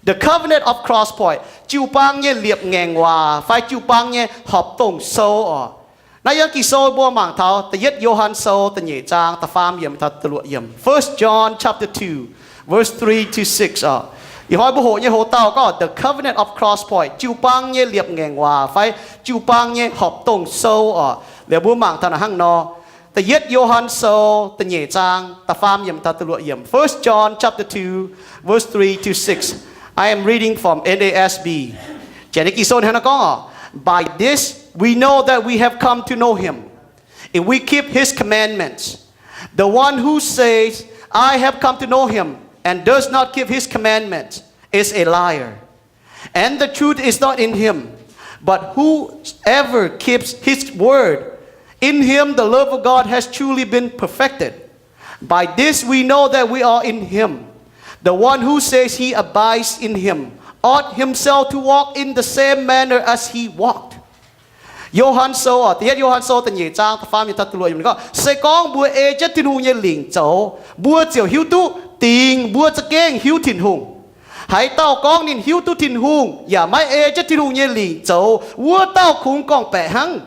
The covenant of Cross Point, jiu-baang nyei liepc ngaengc waac fai jiu-baang nyei horpc dongh sou oc. Naaiv yiem Ging-Sou mbuo mangc taux da'yietv Yo^han Sou da'nyeic zaang da'faam yiemc taux da'luoqc yiemc. First John chapter two, verse three to six oc. Ih hnoi mbuo hoqc nyei hoz dauh gorngv the covenant of Cross Point, jiu-baang nyei liepc ngaengc waac fai jiu-baang nyei horpc dongh sou oc. Liuz mbuo mangc taux naaiv hnangv nor. Da'yietv Yo^han Sou da'nyeic zaang da'faam yiemc taux da'luoqc yiemc. First John chapter two, verse three to six. I am reading from N A S B. Janx nyei Ging-Sou hnangv naaiv gorngv oc, By this we know that we have come to know him, if we keep his commandments. The one who says, I have come to know him, and does not keep his commandments, is a liar, and the truth is not in him. But whoever keeps his word, in him the love of God has truly been perfected. By this we know that we are in him. The one who says he abides in him ought himself to walk in the same manner as he walked. Yo^han Sou, da'yietv Yo^han Sou da'nyeic zaang da'faam yiemc taux da'luoqc yiemc gorngv, Se gorngv mbuo ei jienv Tin-Hungh nyei lingc zoux, mbuo ziouc hiuv duqv dingc mbuo za'gengh hiuv Tin-Hungh. Haaix dauh gorngv ninh hiuv duqv Tin-Hungh yaac maiv ei jienv Tin-Hungh nyei lingc zoux, wuov dauh kungx gorngv-baeqc hnangv,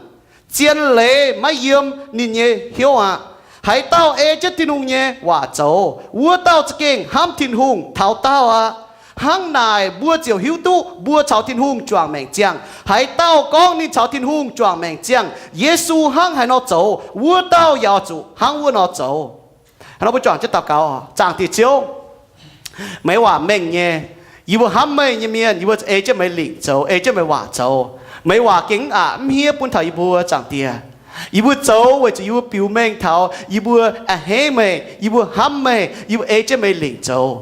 zien leiz maiv yiem ninh nyei hnyouv aqv. Haaix dauh ei jienv Tin-Hungh nyei waac zoux, wuov dauh za'gengh hnamv Tin-Hungh taux daauh aqv. Hnangv naaic mbuo ziouc hiuv duqv mbuo caux Tin-Hungh juangc maengc ziangh. Haaix dauh gorngv ninh caux Tin-Hungh juangc maengc ziangh, Yesu hnangv haaix nor zoux, wuov dauh yaac zuqc hnangv wuov nor zoux. Hnangv nor mbuo juangc jienv daux gaux oc. Zaangc Diex Ziouv, meih waac mengh nyei. Yie mbuo hnamv meih nyei mienh, yie mbuo ei jienv meih lingc zoux, ei jienv meih waac zoux. Meih waac gengh mv aqc mv hniev bun taux yie mbuo, Zaangc Diex. Yie mbuo zoux weic zuqc yie mbuo biux mengh taux yie mbuo a'hneiv meih, yie mbuo hnamv meih, yie mbuo ei jienv meih lingc zoux.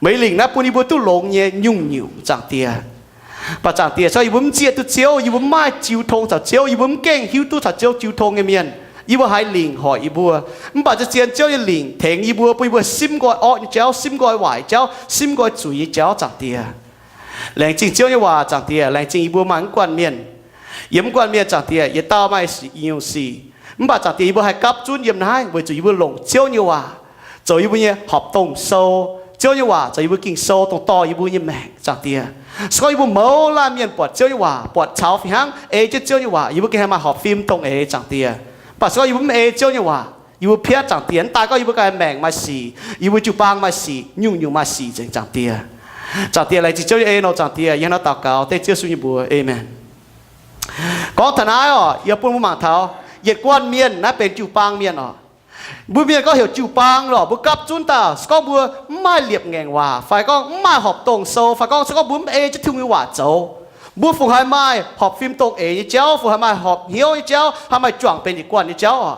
Meih lingc naaiv bun yie mbuo duqv longx nyei nyungc-nyungc, Zaangc Diex. Mv baac Zaangc Diex, se gorngv yie mbuo mv zieqv duqv Ziouv, yie mbuo mv maaih jiu tong caux Ziouv, yie mbuo mv gaengh hiuv duqv caux Ziouv jiu tong nyei mienh, yie mbuo haiz lingc hoic yie mbuo. Mv baac zien-zien Ziouv nyei lingc tengx yie mbuo, bun yie mbuo simv nqoi orqv nyei jauv, simv nqoi waaic jauv, simv nqoi zuiz nyei jauv, Zaangc Diex. Laengz zingh Ziouv nyei waac, Zaangc Diex. Laengz zingh yie mbuo maaih mv guanh mienh. Yiem mv guanh mienh, Zaangc Diex, yietc dauh maaih nyungc sic. Mv baac Zaangc Diex, yie mbuo haih gapv zunv yiem naaiv weic zuqc yie mbuo longc Ziouv nyei waac zoux yie mbuo nyei horpc dongh sou. Ziouv nyei waac zoux yie mbuo Ging-Sou, dongh dorh yie mbuo nyei maengc, Zaangc Diex. Se gorngv yie mbuo mouz laanh mienh buatc Ziouv nyei waac, buatc caux fih hnangv ei jienv Ziouv nyei waac, yie mbuo gengh haih maaih horpc fim dongh eix, Zaangc Diex. Mv baac se gorngv yie mbuo mv ei Ziouv nyei waac, yie mbuo piatv, Zaangc Diex. Mv daaih gorngv yie mbuo ganh maengc maaih sic, yie mbuo jiu-baang maaih sic, nyungc-nyungc maaih sic nzengc, Zaangc Diex. Zaangc Diex, laengz zingh Ziouv nyei en nor, Zaangc Diex. Yie hnangv naaiv daux gaux dengv Ziouv Yesu nyei mbuox, aamen. Gorngv taux naaiv oc, yie bun mbuo mangc taux yietc guanh mienh naaiv benx jiu-baang mienh oc. Mbuo mienh gorngv heuc jiu-baang lorqc, mbuo gapv zunv daaih, se gorngv mbuo mv maaih liepc ngaengc waac, fai gorngv mv maaih horpc dongh sou, fai gorngv se gorngv mbuo mv ei jienv Tin-Hungh nyei waac zoux, mbuo fungc haih maaih horpc fim dongh eix nyei jauv, fungc haih maaih horpc hnyouv nyei jauv, haih maaih juangc benx yietc guanh nyei jauv oc.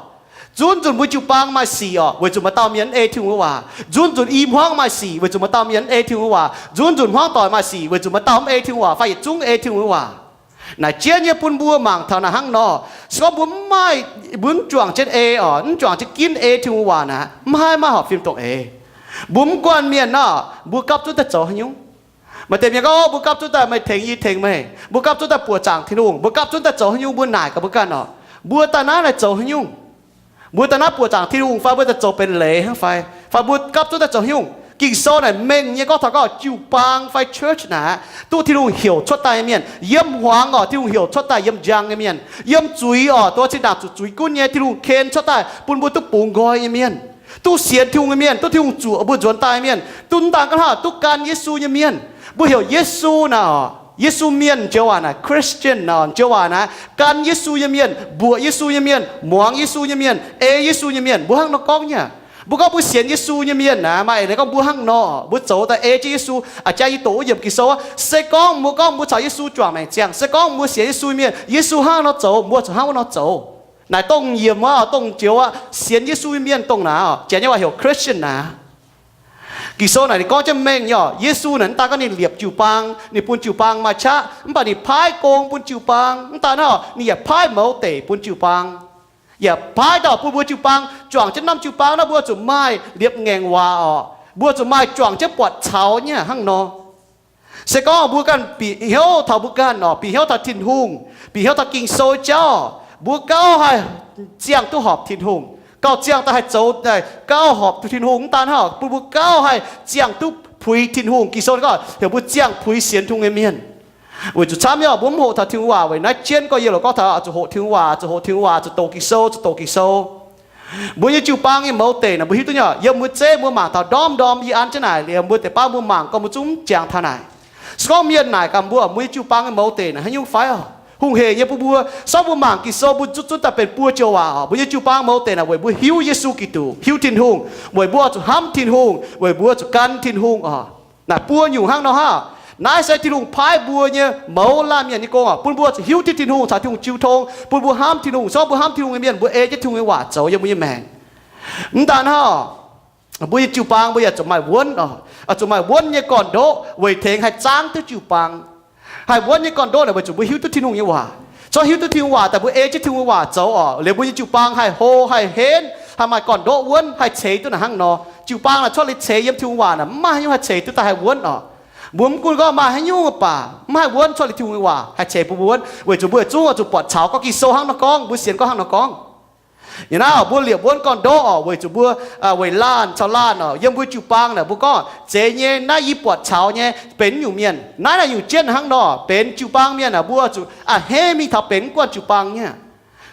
Zunv nzunc mbuo jiu-baang maaih sic oc, weic zuqc maaih dauh mienh mv ei Tin-Hungh nyei waac. Nzunv nzunc i hmuangv maaih sic weic zuqc maaih dauh mienh mv ei Tin-Hungh nyei waac. Nzunv nzunc hmuangv doic maaih sic weic zuqc maaih dauh mv ei Tin-Hungh waac fai yietc zungv ei Tin-Hungh nyei waac. Naaic jienv nyei bun mbuo mangc taux naaic hnangv nor, se gorngv mbuo mv maaih, mbuo mv juangc jienv ei oc, mv juangc jienv ginv ei Tin-Hungh waac naaic, mv haih maaih horpc fim dongh eix. Mbuo mv guanh mienh nor, mbuo gapv zunv daaih zoux haaix nyungc? Maaih deix mienh gorngv, mbuo gapv zunv daaih meih tengx yie tengx meih, mbuo gapv zunv daaih buoqc zaangc Tin-Hungh, mbuo gapv zunv daaih zoux haaix nyungc, mbuo naaic gaax mbuo ganh oc, mbuo daaih naaiv naaic zoux haaix nyungc? Mbuo daaih naaiv buoqc zaangc Tin-Hungh fai mbuo daaih zoux benx leiz hnangv fai? Fai mbuo gapv zunv daaih zoux haaix nyungc? Ging-Sou naaic mengh nyei gorngv taux gorngv jiu-baang fai church naaic, duqv Tin-Hungh heuc cuotv daaih nyei mienh, yiem hmuangx oc, Tin-Hungh heuc cuotv daaih yiem njang nyei mienh, yiem zuiz oc, dongh zinh ndaangc zuqc zuiz gunv nyei, Tin-Hungh ken cuotv daaih bun mbuo duqv bungx nqoi nyei mienh, duqv sienx Tin-Hungh nyei mienh, duqv Tin-Hungh zuoqc mbuo nzuonx daaih nyei mienh, duqv mv daan gorngv hnangv, duqv gan Yesu nyei mienh. Mbuo heuc Yesu naaic oc, Yesu mienh joux waac naaic, Christian naaic joux waac naaic, gan Yesu nyei mienh, mbuoqc Yesu nyei mienh, muangx Yesu nyei mienh, ei Yesu nyei mienh, mbuo hnangv nor gorngv nyei. Mbuo gorngv mbuo sienx Yesu nyei mienh naaic, maaih eix leiz gorngv mbuo hnangv nor, mbuo zoux daaih ei jienv Yesu. A'jang yie doqc wuov yiemc Ging-Sou aqv, se gorngv mbuo gorngv mbuo caux Yesu juangc maengc ziangh, se gorngv mbuo sienx Yesu nyei mienh, Yesu hnangv nor zoux, mbuo zuqc hnangv wuov nor zoux. Naaic dongh yiemc aqv, dongh joux aqv, sienx Yesu nyei mienh dongh naaic oc, Janx nyei waac heuc Christian naaic. Ging-Sou naaic ninh gorngv jienv mengh nyei oc. Yesu naaic mv daan gorngv ninh liepc jiu-baang, ninh bun jiu-baang maaih qaqv, mv baac ninh paaiv gong bun jiu-baang. Mv daan naaiv oc, ninh yaac paaiv mouz deic bun jiu-baang, yaac paaiv dauh bun mbuo jiu-baang juangc jienv norm jiu-baang naaiv, mbuo zuqc maaih liepc ngaengc waac oc, mbuo zuqc maaih juangc jienv buatc caux nyei hnangv nor. Se gorngv mbuo ganh bieqc hnyouv taux mbuo ganh oc, bieqc hnyouv taux Tin-Hungh, bieqc hnyouv taux Ging-Sou jauv, mbuo gauh haih ziangh duqv horpc Tin-Hungh, gauh ziangh daaih haih zoux daaih gauh horpc Tin-Hungh. Mv daan hnangv, bun mbuo gauh haih ziangh duqv puix Tin-Hungh. Ging-Sou gorngv heuc mbuo ziangh puix sienx Tin-Hungh nyei mienh. Weic zuqc camv nyei mbuo mv hoqc taux Tin-Hungh waac. Weic naaiv jienv gorngv yie lorz gorngv taux zuqc hoqc Tin-Hungh waac, zuqc hoqc Tin-Hungh waac, zuqc doqc Ging-Sou, zuqc doqc Ging-Sou. Mbuo nyei jiu-baang nyei mouz deic naaic mbuo hiuv duqv nyei. Yiem mbuo zeiv mbuo mangc taux ndorm-ndorm yie an jienv naaic liuz, mbuo deix baav mbuo mangc gorngv mbuo zungv jangx taux naaic. Se gorngv mienh naaic gaax mbuo, mbuo nyei jiu-baang nyei mouz deic naaic haaix nyungc fai oc? Hungh heic nyei bun mbuo. Se gorngv mbuo mangc Ging-Sou mbuo zunv zunv daaih benx buo joux waac oc. Mbuo nyei jiu-baang mouz deic naaic weic mbuo hiuv Yesu Giduc, hiuv Tin-Hungh, weic mbuo oix zuqc hnamv Tin-Hungh, weic mbuo zuqc gan Tin-Hungh oc. Naaic buo nyungc hnangv nor hnangv. Naaiv se Tin-Hungh paaiv mbuo nyei mouz laanh mienh nyei gong oc, bun mbuo zuqc hiuv duqv Tin-Hungh caux Tin-Hungh jiu tong, bun mbuo hnamv Tin-Hungh. Se gorngv mbuo hnamv Tin-Hungh nyei mienh, mbuo ei jienv Tin-Hungh nyei waac zoux yiem mbuo nyei maengc. Mv daan hnangv, mbuo nyei jiu-baang mbuo yaac zuqc maaih wuonv oc, zuqc maaih wuonv nyei gorn-ndoqv weic tengx haih zaangv duqv jiu-baang. Haih wuonv nyei gorn-ndoqv naaic weic zuqc mbuo hiuv duqv Tin-Hungh nyei waac. Corc hiuv duqv Tin-Hungh waac daaih mbuo ei jienv Tin-Hungh waac zoux oc, liuz mbuo nyei jiu-baang haih hlo, haih henv, haih maaih gorn-ndoqv wuonv, haih ceix duqv naaic hnangv nor. Jiu-baang naaic corc liuz ceix yiem Tin-Hungh waac naaic mv maaih haaix nyungc haih ceix duqv daaih haih wuonv oc. Mbuo mv gunv gorngv maaih haaix nyungc baac mv haih wuonv, corc liuz Tin-Hungh nyei waac haih ceix bun mbuo wuonv. Weic zuqc mbuo yietc zungv oix zuqc buatc caux gorngv Ging-Sou hnangv nor gorngv, mbuo sienx gorngv hnangv nor gorngv. Yie naaiv mbuo liepc wuonv gorn-ndoqv oc, weic zuqc mbuo, weic laanh caux laanh oc, yiem mbuo jiu-baang naaic mbuo gorngv zeiz nyei, naaiv yie buatc caux nyei benx nyungc mienh. Naaiv naaic nyungc jienv hnangv nor benx jiu-baang mienh aah, mbuo zuqc a'hneiv mingh taux benx mv guanh jiu-baang nyei.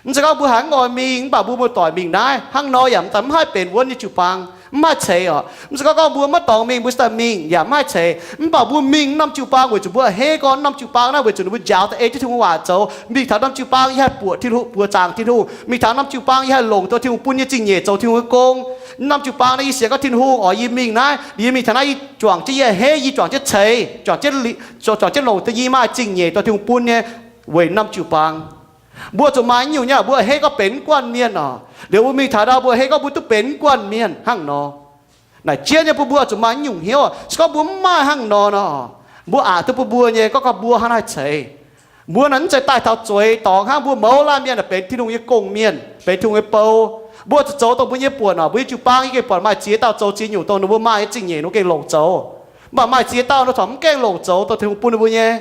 Mv zeiz gorngv mbuo haiz mv oix mingh mv baac mbuo muoz-doic mingh naaiv hnangv nor yaac mv daaih mv haih benx wuonv nyei jiu-baang, mv haih ceix oc. Mv zeiz gorngv gorngv mbuo maiv dorngx mingh mbuo daaih mingh yaac mv haih ceix, mv baac mbuo mingh norm jiu-baang weic zuqc mbuo a'hneiv gorngv norm jiu-baang naaiv weic zuqc ninh mbuo njaaux daaih ei jienv Tin-Hungh waac zoux. Mingh taux norm jiu-baang yie haih buoqc Tin-Hungh, buoqc zaangc Tin-Hungh. Mingh taux norm jiu-baang yie haih longc taux Tin-Hungh bun nyei zingh nyeic zoux Tin-Hungh nyei gong. Norm jiu-baang naaiv yie sienx gorngv Tin-Hungh oix yie mingh naaiv, yie mingh taux naaiv yie juangc jienv yie a'hneiv, yie juangc jienv ceix, juangc jienv longc duqv yie maaih zingh nyeic dorh Tin-Hungh bun nyei weic norm jiu-baang. Mbuo zuqc maaih nyungc nyei, mbuo a'hneiv gorngv benx mv guanh mienh oc. Liuz mbuo mingh taux ndau mbuo a'hneiv gorngv mbuo duqv benx mv guanh mienh hnangv nor. Naaic jienv nyei bun mbuo zuqc maaih nyungc hnyouv. Se gorngv mbuo mv maaih hnangv nor nor, mbuo aqc duqv bun mbuo nyei gorngv gorngv mbuo hnangv naaiv ceix. Mbuo naaic mv zeiz daaih taux zueiz dorngx hnangv, mbuo mouz laanh mienh benx Tin-Hungh nyei gong-mienh, benx Tin-Hungh nyei bou. Mbuo zuqc zoux dongh mbuo nyei buonc oc. Mbuo nyei jiu-baang yie gengh buatc maaih ziex dauh zoux ziex nyungc dongh ninh mbuo maaih nyei zingh nyeic ninh mbuo gengh longc zoux. Mv baac maaih ziex dauh ninh taux mv gaengh longc zoux dongh Tin-Hungh bun ninh mbuo nyei.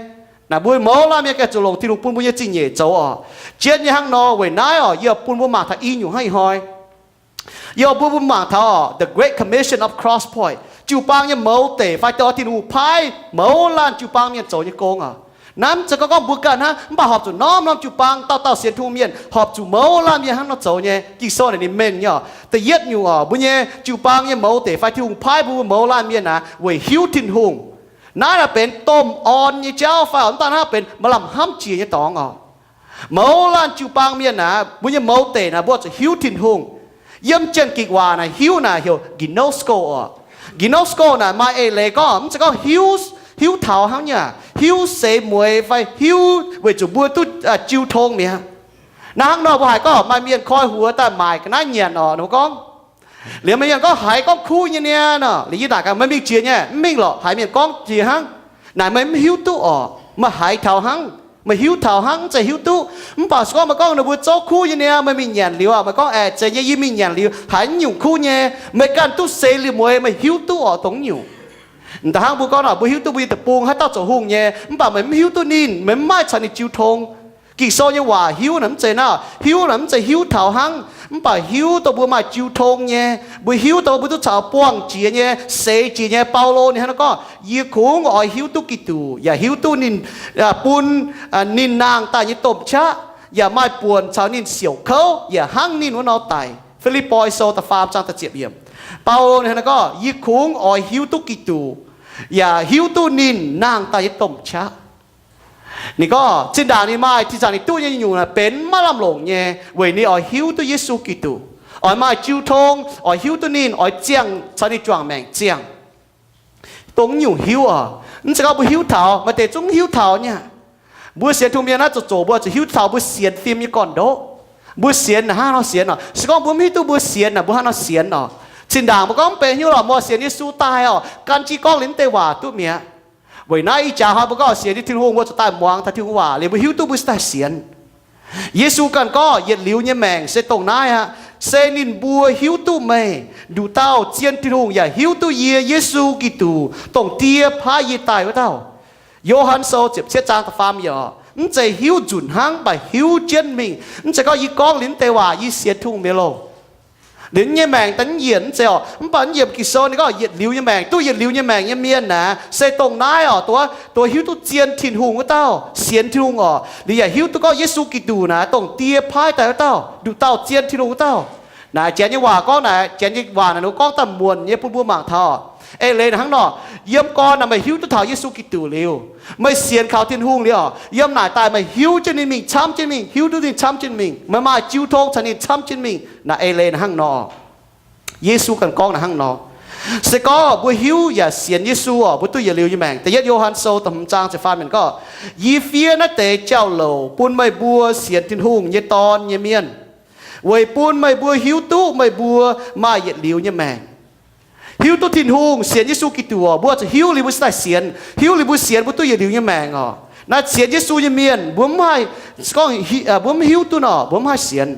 Naaic mbuo mouz laanh mienh gengh zuqc longc Tin-Hungh bun mbuo nyei zingh nyeic zoux oc. Jienv nyei hnangv nor weic naaiv oc, yie bun mbuo mangc taux i nyungc hnangv ih hnoi. Yie bun mbuo mangc taux oc, The Great Commission of Cross Point, jiu-baang nyei mouz deic fai dorh Tin-Hungh paaiv mouz laanh jiu-baang mienh zoux nyei gong oc. Naaiv mv zeiz gorngv gorngv mbuo ganh hnangv, mv baac horpc zuqc norm norm jiu-baang dauh dauh sienx Tin-Hungh mienh horpc zuqc mouz laanh mienh hnangv nor zoux nyei. Ging-Sou naaic ninh mengh nyei oc. Da'yietv nyungc oc, mbuo nyei jiu-baang nyei mouz deic fai Tin-Hungh paaiv mbuo mouz laanh mienh naaic weic hiuv Tin-Hungh. Naaiv naaic benx domh orn nyei jauv fai oc, mv daan hnangv benx maaih lamh hnamv jiex nyei dorngx oc. Mouz laanh jiu-baang mienh naaic, mbuo nyei mouz deic naaic mbuo zuqc hiuv Tin-Hungh. Yiem Janx-Gikc waac naaic hiuv naaic heuc ginosko oc. Ginosko naaic maaih eix leiz gorngv mv zeiz gorngv hiuv, hiuv taux hnangv nyei, hiuv seix mueiz fai hiuv weic zuqc mbuo duqv jiu tong mi'aqv. Naaiv hnangv nor mbuo haiz gorngv maaih mienh koi huox daaih maaic ga'naaiv nyanc oc, ninh mbuo gorngv. Liuz maaih mienh gorngv haiz gorngv kuv nyei niaa nor, liuz yie naaic gaax meih mingh jiex nyei? Mv mingh lorqc. Haiz mienh gorngv jiex hnangv naaic, meih mv hiuv duqv oc. Meih haiz taux hnangv, meih hiuv taux hnangv, mv zeiz hiuv duqv. Mv baac se gorngv meih gorngv ninh mbuo zouv kuv nyei niaa, meih mingh nyanc liuz, meih gorngv aeqv, zeiz nyei, yie mingh nyanc liuz haiz nyungc kuv nyei, meih ganh duqv seix liuz mueiz, meih hiuv duqv oc dongh nyungc. Da'hnangv mbuo gorngv nor, mbuo hiuv duqv mbuo nyei deic-bung haaix dauh zoux hungh nyei, mv baac meih mv hiuv duqv ninh, meih mv maaih caux ninh jiu tong. Ging-Sou nyei waac hiuv naaic mv zeiz naaiv, hiuv naaic mv zeiz hiuv taux hnangv, mv baac hiuv dongh mbuo maaih jiu tong nyei, mbuo hiuv dongh mbuo duqv caux buangh jiex nyei, seix jiex nyei. Baulo ninh hnangv naaiv gorngv, yie kungx oix hiuv duqv Giduc yaac hiuv duqv ninh, bun ninh nangh daaih nyei domh qaqv yaac maaih buonc caux ninh siouc kouv yaac hnangv ninh wuov nor daic. Fi^lipv^poi Sou da'faam zaang da'ziepc yiemc. Baulo ninh hnangv naaiv gorngv, yie kungx oix hiuv duqv Giduc yaac hiuv duqv ninh nangh daaih nyei domh qaqv. Ninh gorngv zinh ndaangc ninh maaih, zinh ndaangc ninh duqv nyei nyungc naaic benx maiv lamh longc nyei, weic ninh oix hiuv duqv Yesu Giduc, oix maaih jiu tong, oix hiuv duqv ninh, oix ziangh caux ninh juangc maengc ziangh. Dongh nyungc hiuv oc, mv zeiz gorngv mbuo hiuv taux, maaih deix zungv hiuv taux nyei. Mbuo sienx Tin-Hungh mienh naaiv zoqc zoqc mbuo zuqc hiuv taux mbuo sienx fim nyei gorn-ndoqv. Mbuo sienx naaic hnangv nor sienx oc. Se gorngv mbuo mv hiuv duqv mbuo sienx naaic, mbuo hnangv nor sienx oc. Zinh ndaangc mbuo gorngv mv benx hnyouv lorqc, mbuo sienx Yesu daaih oc, gan jiv gorngv liuz mv deix waac duqv mi'aqv. Weic naaiv ih jaax hnoi mbuo gorngv sienx nyei Tin-Hungh, mbuo zuqc daaih muangx taux Tin-Hungh waac liuz mbuo hiuv duqv mbuo cingx daaih sienx. Yesu ganh gorngv yietc liuz nyei maengc se dongh naaiv aqv. Se ninh mbuo hiuv duqv meih, nduqc dauh zien Tin-Hungh, yaac hiuv duqv yie, Yesu Giduc, dongh Die paaiv yie daaih wuov dauh. Yo^han Sou ziepc cietv zaang da'faam yiemc oc. Mv zeiz hiuv nzunc hnangv, mv baac hiuv jienv mingh. Mv zeiz gorngv yie gorngv liuz mv deix waac yie sienx Tin-Hungh mi'aqv loh. Liuz nyei maengc daaih mv yienc mv zeiz oc, mv baac mv yienc Ging-Sou ninh gorngv yietc liuz nyei maengc, duqv yietc liuz nyei maengc nyei mienh naaic se dongh naaiv oc, duqv, duqv hiuv duqv zien Tin-Hungh wuov dauh, sienx Tin-Hungh oc, liuz yaac hiuv duqv gorngv Yesu Giduc naaic dongh Die paaiv daaih wuov dauh, nduqc dauh zien Tin-Hungh wuov dauh. Naaic janx nyei waac gorngv naaic, janx nyei waac naaic ninh gorngv daaih muonc nyei bun mbuo mangc taux. Eix leiz hnangv nor, yiem gorn naaic meih hiuv duqv taux Yesu Giduc liuz, meih sienx kaux Tin-Hungh liuz oc, yiem naaic daaih meih hiuv jienv ninh mingh, camv jienv mingh, hiuv duqv ninh camv jienv mingh, meih maaih jiu tong caux ninh camv jienv mingh. Naaic eix leiz hnangv nor. Yesu ganh gorngv naaic hnangv nor. Se gorngv mbuo hiuv yaac sienx Yesu oc, mbuo duqv yietc liuz nyei maengc. Da'yietv Yo^han Sou da'hmz zaang ziepc faam yiemc gorngv, Yie fiev naaiv deix jauv louc bun meih mbuo sienx Tin-Hungh nyei Dorn nyei mienh, weic bun meih mbuo hiuv duqv meih mbuo maaih yietc liuz nyei maengc. Hiuv duqv Tin-Hungh, sienx Yesu Giduc oc, mbuo zuqc hiuv liuz mbuo cingx daaih sienx. Hiuv liuz mbuo sienx, mbuo duqv yietc liuz nyei maengc oc. Naaiv sienx Yesu nyei mienh mbuo mv haih, gorngv mbuo mv hiuv duqv nor, mbuo mv haih sienx.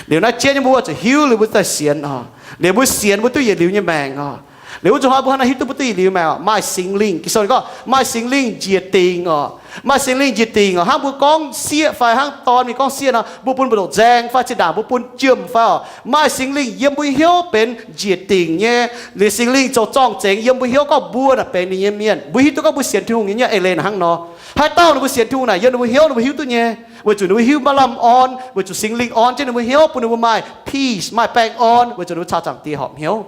Liuz naaiv jienv nyei mbuo zuqc hiuv liuz mbuo daaih sienx oc. Liuz mbuo sienx mbuo duqv yietc liuz nyei maengc oc. Liuz wuov zuqc hnoi mbuo hnangv naaiv hiuv duqv mbuo duqv yietc liuz maengc oc, maaih Singx Lingh. Ging-Sou ninh gorngv maaih Singx Lingh njiec dingc oc. Maaih Singx Lingh njiec dingc oc. Hnangv mbuo gorngv sieqv fai hnangv dorn mingh gorngv sieqv nor, mbuo bun mbu'ndongx nzaeng fai zinh ndaangc mbuo bun jiem fai oc, maaih Singx Lingh yiem mbuo hnyouv benx njiec dingc nyei. Liuz Singx Lingh zoux zorng-zengx yiem mbuo hnyouv gorngv mbuo naaic benx ninh nyei mienh. Mbuo hiuv duqv gorngv mbuo sienx Tin-Hungh nyei nyei eix leiz naaic hnangv nor. Haaix dauh ninh mbuo sienx Tin-Hungh naaic yiem ninh mbuo hnyouv ninh mbuo hiuv duqv nyei, weic zuqc ninh mbuo hiuv maaih lamh orn, weic zuqc Singx Lingh orn jienv ninh mbuo hnyouv bun ninh mbuo maaih peace, maaih baengh orn, weic zuqc ninh mbuo caux Zaangc Diex horpc hnyouv.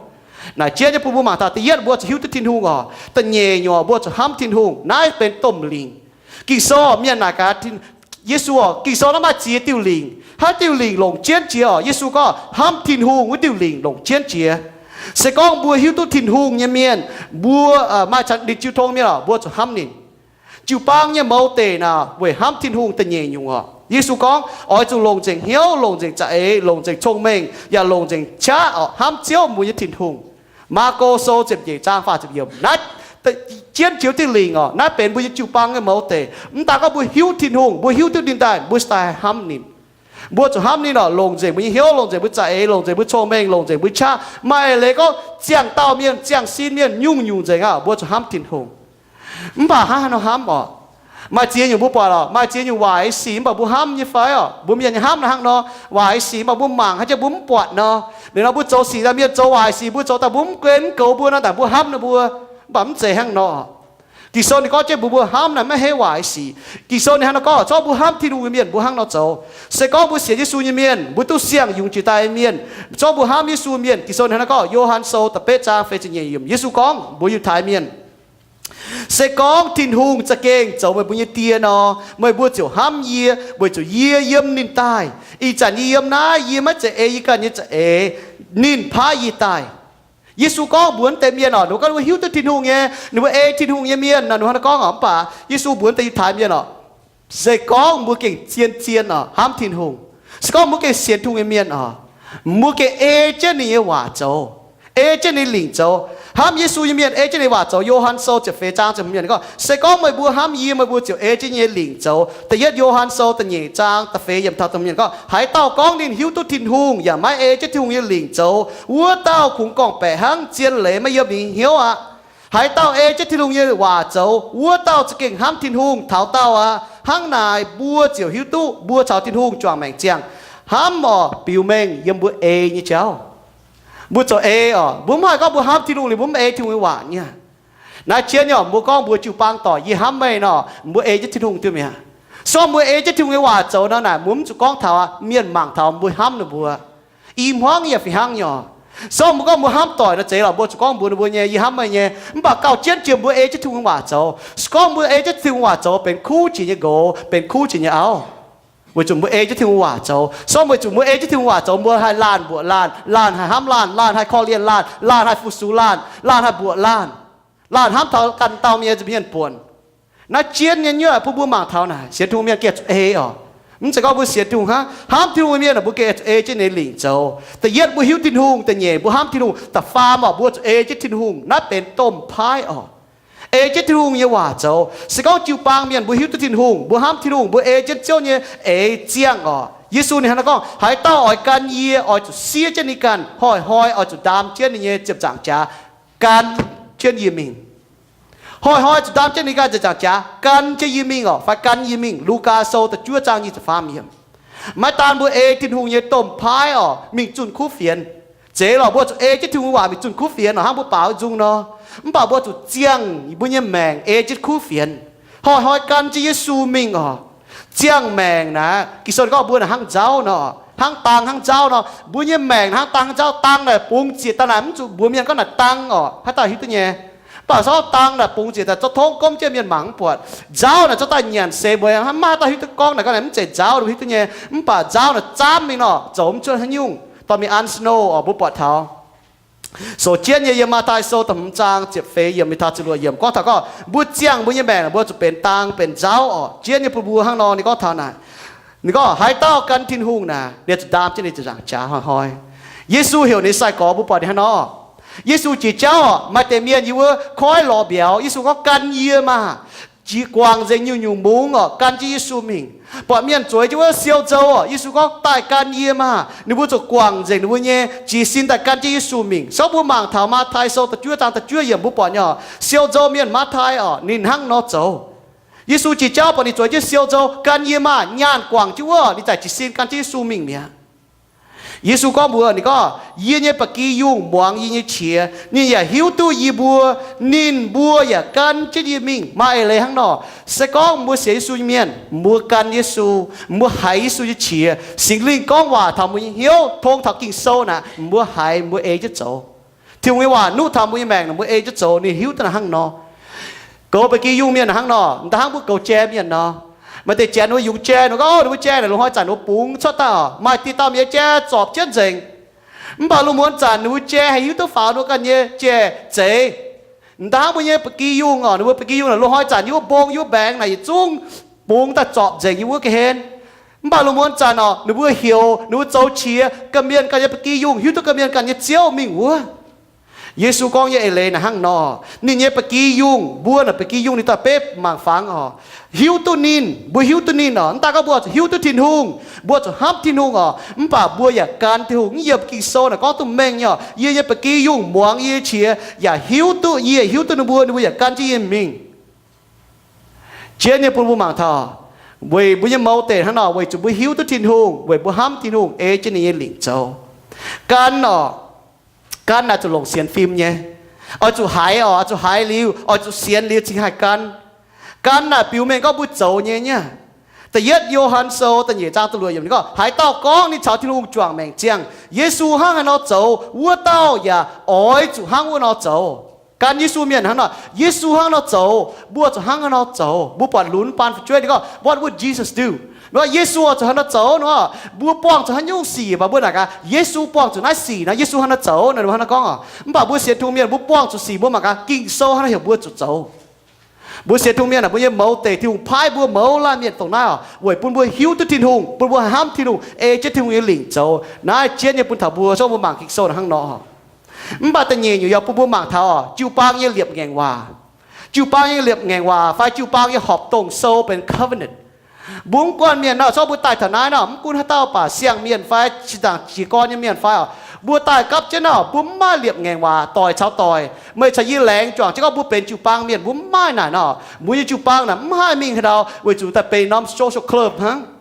Naaic jienv nyei bun mbuo mangc taux da'yietv mbuo zuqc hiuv duqv Tin-Hungh oc. Da'nyeic nyungc mbuo zuqc hnamv Tin-Hungh. Naaiv benx domh lingc. Ging-Sou mienh naaic gaax Yesu oc, Ging-Sou naaiv maaih ziex diuh lingc. Haaix diuh lingc longc jienv jiex oc? Yesu gorngv hnamv Tin-Hungh wuov diuh lingc longc jienv jiex. Se gorngv mbuo hiuv duqv Tin-Hungh nyei mienh, mbuo maaih caux ninh jiu tong mienh oc, mbuo zuqc hnamv ninh. Jiu-baang nyei mouz deic naaic weic hnamv Tin-Hungh da'nyeic nyungc oc. Yesu gorngv oix zuqc longc nzengc hnyouv, longc nzengc za'eix, longc nzengc cong-mengh, yaac longc nzengc qaqv oc, hnamv Ziouv mbuo nyei Tin-Hungh. Maako Sou ziepc nyeic zaang faah ziepc yiemc. Naaiv jienv jiex diuh lingc oc, naaiv benx mbuo nyei jiu-baang nyei mouz deic. Mv daan gorngv mbuo hiuv Tin-Hungh, mbuo hiuv duqv ninh daaih, mbuo cingx daaih hnamv ninh. Mbuo zuqc hnamv ninh oc, longc nzengc mbuo nyei hnyouv, longc nzengc mbuo za'eix, longc nzengc mbuo cong-mengh, longc nzengc mbuo qaqv. Maaih leiz gorngv ziangh dauh mienh, ziangh sin mienh, nyungc-nyungc nzengc aqv, mbuo zuqc hnamv Tin-Hungh. Mv baac hnangv haaix nor hnamv oc? Maaih ziex nyungc mbuo buatc oc, maaih ziex nyungc waaic sic mv baac mbuo hnamv nyei fai oc? Mbuo mienh nyei hnamv naaiv hnangv nor, waaic sic mv baac mbuo mangc haaix jiex mbuo mv buatc nor. Liuz nor mbuo zoux sic daaih, mienh zoux waaic sic mbuo zoux daaih mbuo mv gunv mv goux mbuo nor, daaih mbuo hnamv ninh mbuo. Mv baac mv zeiz hnangv nor. Ging-Sou ninh gorngv jienv mbuo, mbuo hnamv naaic maiv heiv waaic sic. Ging-Sou ninh hnangv nor gorngv, zorqv mbuo hnamv Tin-Hungh nyei mienh mbuo hnangv nor zoux. Se gorngv mbuo sienx Yesu nyei mienh, mbuo duqv siang-yungz jiex daaih nyei mienh, zorqv mbuo hnamv Yesu mienh. Ging-Sou ninh hnangv nor gorngv, Yo^han Sou da'betv zaang feix ziepc nyeic yiemc, Yesu gorngv mbuox Yiutai mienh, se gorngv Tin-Hungh za'gengh zoux meih mbuo nyei Die nor, meih mbuo ziouc hnamv yie, weic zuqc yie yiem ninh daaih. Ih zanc yie yiem naaiv, yie maiv zeiz ei yie ganh nyei za'eix. Ninh paaiv yie daaih. Yesu gorngv mbuox deix mienh oc, ninh mbuo gorngv ninh mbuo hiuv duqv Tin-Hungh nyei, ninh mbuo ei Tin-Hungh nyei mienh nor, ninh mbuo hnangv nor gorngv oc. Mv baac Yesu mbuox deix Yiutai mienh oc, se gorngv mbuo gengh zien-zien oc hnamv Tin-Hungh, se gorngv mbuo gengh sienx Tin-Hungh nyei mienh oc, mbuo gengh ei jienv ninh nyei waac zoux, ei jienv ninh lingc zoux. Hnamv Yesu nyei mienh ei jienv ninh waac zoux. Yo^han Sou ziepc feix zaang ziepc hmz yiemc gorngv, se gorngv meih mbuo hnamv yie, meih mbuo ziouc ei jienv yie nyei lingc zoux. Da'yietv Yo^han Sou da'nyeic zaang da'feix yiemc taux da'hmz yiemc gorngv, haaix dauh gorngv ninh hiuv duqv Tin-Hungh yaac maiv ei jienv Tin-Hungh nyei lingc zoux, wuov dauh kungx gorngv-baeqc hnangv, zien leiz maiv yiem ninh nyei hnyouv aqv. Haaix dauh ei jienv Tin-Hungh nyei waac zoux, wuov dauh za'gengh hnamv Tin-Hungh taux daauh aqv. Hnangv naaic mbuo ziouc hiuv duqv mbuo caux Tin-Hungh juangc maengc ziangh. Hnamv oc, biux mengh yiem mbuo ei nyei jauv. Mbuo zoux ei oc, mbuo mv haih gorngv mbuo hnamv Tin-Hungh liuz mbuo mv ei Tin-Hungh nyei waac nyei. Naaiv jienv nyei oc, mbuo gorngv mbuo jiu-baang doic, yie hnamv meih nor, mbuo ei jienv Tin-Hungh diuh mi'aqv. Se gorngv mbuo ei jienv Tin-Hungh nyei waac zoux nor naaic, mbuo mv zuqc gorngv taux mienh mangc taux mbuo hnamv ninh mbuo. I hmuangv yaac fih hnangv nyei oc. Se gorngv mbuo gorngv mbuo hnamv doic nor zeiz lorqc, mbuo zuqc gorngv mbuox ninh mbuo nyei, yie hnamv meih nyei. Mv baac gauh jienv jiex mbuo ei jienv Tin-Hungh nyei waac zoux. Se gorngv mbuo ei jienv Tin-Hungh waac zoux benx kuv jiex nyei nqox, benx kuv jiex nyei auv. Weic zuqc mbuo ei jienv Tin-Hungh waac zoux. Se gorngv weic zuqc mbuo ei jienv Tin-Hungh waac zoux, mbuo haih laanh mbuoqc laanh, laanh haih hnamv laanh, laanh haih korv-lienh laanh, laanh haih fu-sux laanh, laanh haih mbuoqc laanh, laanh hnamv taux ganh dauh mienh nyei buonc. Naaiv jienv nyei nyuoqc bun mbuo mangc taux naaic, sienx Tin-Hungh mienh gengh zuqc ei oc. Mv zeiz gorngv mbuo sienx Tin-Hungh hnangv, hnamv Tin-Hungh mienh mbuo gengh zuqc ei jienv ninh nyei lingc zoux. Da'yietv mbuo hiuv Tin-Hungh, da'nyeic mbuo hnamv Tin-Hungh, da'faam oc mbuo zuqc ei jienv Tin-Hungh. Naaiv benx domh paaiv oc. Ei jienv Tin-Hungh nyei waac zoux. Se gorngv jiu-baang mienh mbuo hiuv duqv Tin-Hungh, mbuo hnamv Tin-Hungh, mbuo ei jienv Ziouv nyei eix ziangh oc. Yesu ninh hnangv naaiv gorngv, haaix dauh oix gan yie, oix zuqc siev jienv ninh ganh, hnoi-hnoi oix zuqc ndaam jienv ninh nyei ziepc nzaangc jaax, gan jienv yie mingh. Hnoi-hnoi zuqc ndaam jienv ninh ganh ziepc nzaangc jaax, gan jienv yie mingh oc, fai gan yie mingh. Lugaa Sou da'juov zaang nyic ziepc faam yiemc. Maiv daan mbuo ei Tin-Hungh nyei domh paaiv oc, mingh zunh kuv fienx, Zeiz lorqc, mbuo zuqc ei jienv Tin-Hungh waac mingh zunh kuv fienx oc, hnangv mbuo baaux zunh nor. Mv baac mbuo zuqc ziangh mbuo nyei maengc ei jienv kuv fienx, hnoi-hnoi gan jienv Yesu mingh oc. Ziangh maengc naaic, Ging-Sou gorngv mbuo naaic hnangv nzauv nor, hnangv dang hnangv nzauv nor. Mbuo nyei maengc hnangv dang hnangv nzauv. Dang naaic bungx ziec daaih naaic mv zuqc mbuox mienh gorngv naaic dang oc, haaix dauh hiuv duqv nyei? Mv baac zorqv dang naaic bungx ziec daaih zorqv tongv gomv jienv mienh mangc mv buatc. Nzauv naaic zorqv daaih nyanc seix mbuo hnangv, maiv haaix dauh hiuv duqv gorngv naaic gorngv naaic mv zeiz nzauv, hiuv duqv nyei. Mv baac nzauv naaic zaamv mingh nor, zoux mv cuotv haaix nyungc. Dorh mingh an snow oc, mbuo buatc taux. Sou jienv nyei yiem Matv^taai Sou da'hmz zaang ziepc feix yiemc mingh taux ziepc luoqc yiemc gorngv taux gorngv mbuo ziangh mbuo nyei maengc mbuo zuqc benx dang benx nzauv oc. Jienv nyei bun mbuo hnangv nor ninh gorngv taux naaic, ninh gorngv haaix dauh gan Tin-Hungh naaic, ninh zuqc ndaam jienv ninh ziepc nzaangc jaax hnoi-hnoi. Yesu heuc ninh sai-gorx mbuo buatc ninh hnangv nor. Yesu jiex jauv oc, maaih deix mienh yiem wuov koiv lorz mbiauz. Yesu gorngv, gan yie maah! Jiex guangc nzengc nyungc-nyungc mungz oc, gan jienv Yesu mingh. Buatc mienh zueiz jienv wuov siou nzou oc, Yesu gorngv, daaih gan yie maah! Ninh mbuo zuqc guangc nzengc ninh mbuo nyei, jiez sin daaih gan jienv Yesu mingh. Se gorngv mbuo mangc taux Matv^taai Sou da'juov zaang da'juov yiemc mbuo buatc nyei oc, siou nzou mienh Matv^taai oc, ninh hnangv nor zoux. Yesu jiex jauv buatc ninh zueiz jienv siou nzou, gan yie maah! Nyaanh guangc jienv wuov, ninh za'gengh jiez sin gan jienv Yesu mingh mi'aqv. Yesu gorngv mbuox ninh gorngv, yie nyei ba'gi yungh muangx yie nyei qiex, ninh yaac hiuv duqv yie mbuo. Ninh mbuo yaac gan jienv yie mingh. Maaih eix leiz hnangv nor, se gorngv mbuo sienx Yesu nyei mienh, mbuo gan Yesu, mbuo haiz Yesu nyei qiex, Singx Lingh gorngv waac taux mbuo nyei hnyouv, tong taux Ging-Sou naaic, mbuo haiz, mbuo ei jienv zoux. Tin-Hungh nyei waac nuqv taux mbuo nyei maengc, mbuo ei jienv zoux, ninh hiuv duqv naaic hnangv nor. Goux ba'gi yungh mienh hnangv nor, da'hnangv mbuo goux jai mienh nor. Maaih deix janx ninh mbuo yungz jai, ninh gorngv, o, ninh mbuo jai naaic loz-hnoi zanc ninh mbuo bungx cuotv daaih oc, maaih dieh dauh mienh jai zorpc jienv nzengc. Mv baac loz-muonz zanc ninh mbuo jai haih hiuv duqv faaux ninh mbuo ganh nyei jai zeiz. Da'hnangv mbuo nyei ba'gi yungh oc, ninh mbuo ba'gi yungh naaic loz-hnoi zanc yiem wuov mbong yiem wuov mbaengx naaic yietc zungv bungx daaih zorpc nzengc yiem wuov ga'hlen. Mv baac loz-muonz zanc oc, ninh mbuo heuc, ninh mbuo zoux qiex, ganh mienh ganh nyei ba'gi yungh hiuv duqv ganh mienh ganh nyei Ziouv mingh wuov. Yesu gorngv nyei eix leiz naaic hnangv nor, ninh nyei ba'gi yungh, mbuo naaic ba'gi yungh ninh daaih beiv mangc fangx oc, hiuv duqv ninh, mbuo hiuv duqv ninh oc. Mv daaih gorngv mbuo zuqc hiuv duqv Tin-Hungh, mbuo zuqc hnamv Tin-Hungh oc, mv baac mbuo yaac gan Tin-Hungh. Mv yiem Ging-Sou naaic gorngv duqv mengh nyei oc, yie nyei ba'gi yungh muangx yie nyei qiex, yaac hiuv duqv, yie hiuv duqv ninh mbuo, ninh mbuo yaac gan jienv yie mingh. Jienv nyei bun mbuo mangc taux, weic mbuo nyei mouz deic hnangv nor, weic zuqc mbuo hiuv duqv Tin-Hungh, weic mbuo hnamv Tin-Hungh, ei jienv ninh nyei lingc zoux. Gan oc, gan naaic zuqc longc sienx fim nyei. Oix zuqc haiz oc, oix zuqc haiz liuz, oix zuqc sienx liuz cingx haih gan. Gan naaic biux mengh gorngv mbuo zoux nyei nyei. Da'yietv Yo^han Sou da'nyeic zaang da'luoqc yiemc ninh gorngv, haaix dauh gorngv ninh caux Tin-Hungh juangc maengc ziangh, Yesu hnangv haaix nor zoux, wuov dauh yaac oix zuqc hnangv wuov nor zoux. Gan Yesu mienh hnangv nor, Yesu hnangv nor zoux, mbuo zuqc hnangv haaix nor zoux. Mbuo buatc lunx baan fu'jueiv ninh gorngv, what would Jesus do? Ninh gorngv Yesu zuqc haaix nor zoux nor, mbuo buangh zuqc haaix nyungc sic, mv baac mbuo naaic gaax, Yesu buangh zuqc naaiv sic nor, Yesu haaix nor zoux nor, mbuo hnangv nor gorngv oc. Mv baac mbuo sienx Tin-Hungh mienh mbuo buangh zuqc sic, mbuo mangc gaax Ging-Sou haaix nor heuc mbuo zuqc zoux. Mbuo sienx Tin-Hungh mienh aah, mbuo nyei mouz deic, Tin-Hungh paaiv mbuo mouz laanh mienh dongh naaiv oc, weic bun mbuo hiuv duqv Tin-Hungh, bun mbuo haih hnamv Tin-Hungh, ei jienv Tin-Hungh nyei lingc zoux. Naaiv jienv nyei bun taux mbuo, se gorngv mbuo mangc Ging-Sou hnangv nor. Mv baac da'nyeic nyungc yaac bun mbuo mangc taux oc, jiu-baang nyei liepc ngaengc waac. Jiu-baang nyei liepc ngaengc waac fai jiu-baang nyei horpc dongh sou benx covenant. Mbuo mv guanh mienh nor, se gorngv mbuo daaih taux naaiv nor, mv gunv haaix dauh baac siang-mienh fai zinh ndaangc jiez gorn nyei mienh fai oc, mbuo daaih gapv jienv nor, mbuo mv maaih liepc ngaengc waac doic caux doic. Meih caux yie laengz juangc jienv gorngv mbuo benx jiu-baang mienh, mbuo mv maaih naaic nor, mbuo nyei jiu-baang naaic mv haih mingh haaix ndau, weic zuqc daaih benx norm social club hnangv.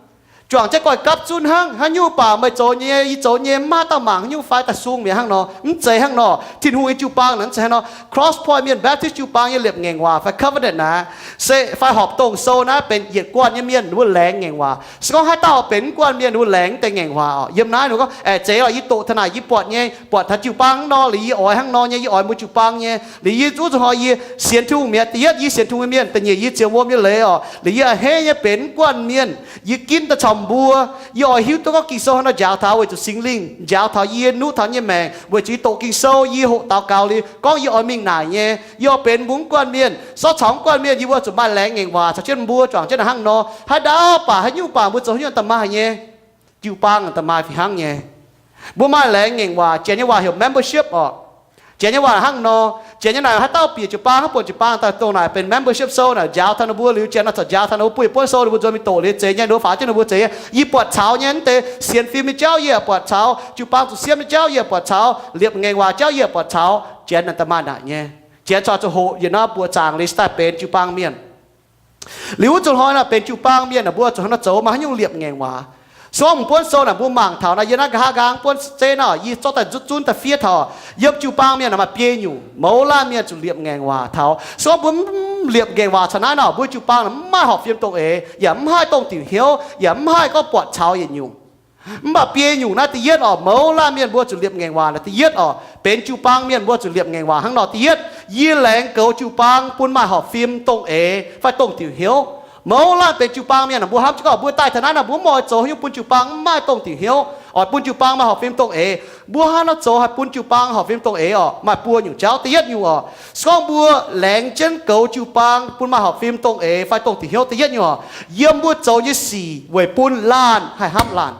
Juangc jienv goiv gapv zunv hnangv, haaix nyungc baac meih zoux nyei, yie zoux nyei, mv maaih dauh mangc haaix nyungc fai daaih sung mi'aqv hnangv nor. Mv zeiz hnangv nor. Tin-Hungh nyei jiu-baang naaic mv zeiz hnangv nor. Cross Point Mienh Baptist jiu-baang nyei liepc ngaengc waac fai covenant naaic, se fai horpc dongh sou naaiv benx yietc guanh nyei mienh ninh mbuo laengz ngaengc waac. Se gorngv haaix dauh benx mv guanh mienh ninh mbuo laengz deix ngaengc waac oc. Yiem naaiv ninh gorngv, aeqv, zeiz oc, yie doqc taux naaic yie buatc nyei, buatc taux jiu-baang hnangv nor, liuz yie oix hnangv nor nyei, yie oix mbuo jiu-baang nyei, liuz yie zuqv zuqc hnoi yie sienx Tin-Hungh mi'aqv. Da'yietv yie sienx Tin-Hungh nyei mienh, da'nyeic yie ziouc wuom nyei leiz oc, liuz yie a'hneiv nyei benx mv guanh mienh, yie ginv daaih caux mbuo. Yie oix hiuv duqv gorngv Ging-Sou haaix nor njaaux taux, weic zuqc Singx Lingh njaaux taux yie, nuqv taux yie nyei maengc, weic zuqc yie doqc Ging-Sou, yie hoqc daux gaux liuz gorngv yie oix mingh naaic nyei, yie oix benx mbuo mv guanh mienh. Sortv caux mv guanh mienh yie mbuo zuqc maaih laengz ngaengc waac caux jienv mbuo juangc jienv naaic hnangv nor. Haaix ndau baac haaix nyungc baac mbuo zoux haaix nyungc daaih maaih nyei, jiu-baang daaih maaih fih hnangv nyei. Mbuo maaih laengz ngaengc waac, Janx nyei waac heuc membership oc. Janx nyei waac hnangv nor, Janx nyei naaic haaix dauh bieqc jiu-baang, hnangv buonc jiu-baang daaih dongh naaic benx membership sou naaic, njaaux taux ninh mbuo liuz, Janx naaic corc njaaux taux ninh mbuo, buih buonv sou ninh mbuo nzuonx mingh doqc liuz zeix nyei, ninh mbuo faaux jienv ninh mbuo zeix nyei. Yie buatc caux nyei, mv deix sienx fim nyei jauv yie buatc caux, jiu-baang zuqc siemv nyei jauv yie buatc caux, liepc ngaengc waac jauv yie buatc caux, Janx naaic daaih maaih naaic nyei. Janx corc zuqc hoqc yietc norm buoqc zaangc liuz daaih benx jiu-baang mienh. Liuz wuov zuqc hnoi naaic benx jiu-baang mienh naaic, mbuo zuqc hnangv nor zoux, maaih haaix nyungc liepc ngaengc waac. Se gorngv mv buonv sou naaic mbuo mangc taux naaic, yie naaiv nqa'haav nqaang buonv zeiv naaiv, yie zorqv daaih nzutv zunv daaih fiev taux, yiem jiu-baang mienh naaic maaih biei nyungc mouz laanh mienh zuqc liepc ngaengc waac taux. Se gorngv mbuo mv liepc ngaengc waac caux naaiv nor, mbuo jiu-baang naaic mv maaih horpc fim dongh eix, yaac mv haih dongh diuc hnyouv, yaac mv haih gorngv buatc caux yietc nyungc. Mv baac biei nyungc naaiv da'yietv oc, mouz laanh mienh mbuo zuqc liepc ngaengc waac naaic da'yietv oc, benx jiu-baang mienh mbuo zuqc liepc ngaengc waac hnangv nor. Da'yietv, yie laengz goux jiu-baang bun maaih horpc fim dongh eix fai dongh diuc hnyouv. Mouz laanh benx jiu-baang mienh, mbuo hnamv jienv gorngv mbuo daaih taux naaiv nor, mbuo mv oix zoux haaix nyungc bun jiu-baang mv maaih dongh diuc hnyouv, oix bun jiu-baang maaih horpc fim dongh eix. Mbuo hnangv nor zoux haih bun jiu-baang horpc fim dongh eix oc, maaih buo nyungc jauv. Da'yietv nyungc oc, se gorngv mbuo laengz jienv goux jiu-baang bun maaih horpc fim dongh eix fai dongh diuc hnyouv, da'yietv nyungc oc, yiem mbuo zoux nyei sic weic bun laanh haih hnamv laanh.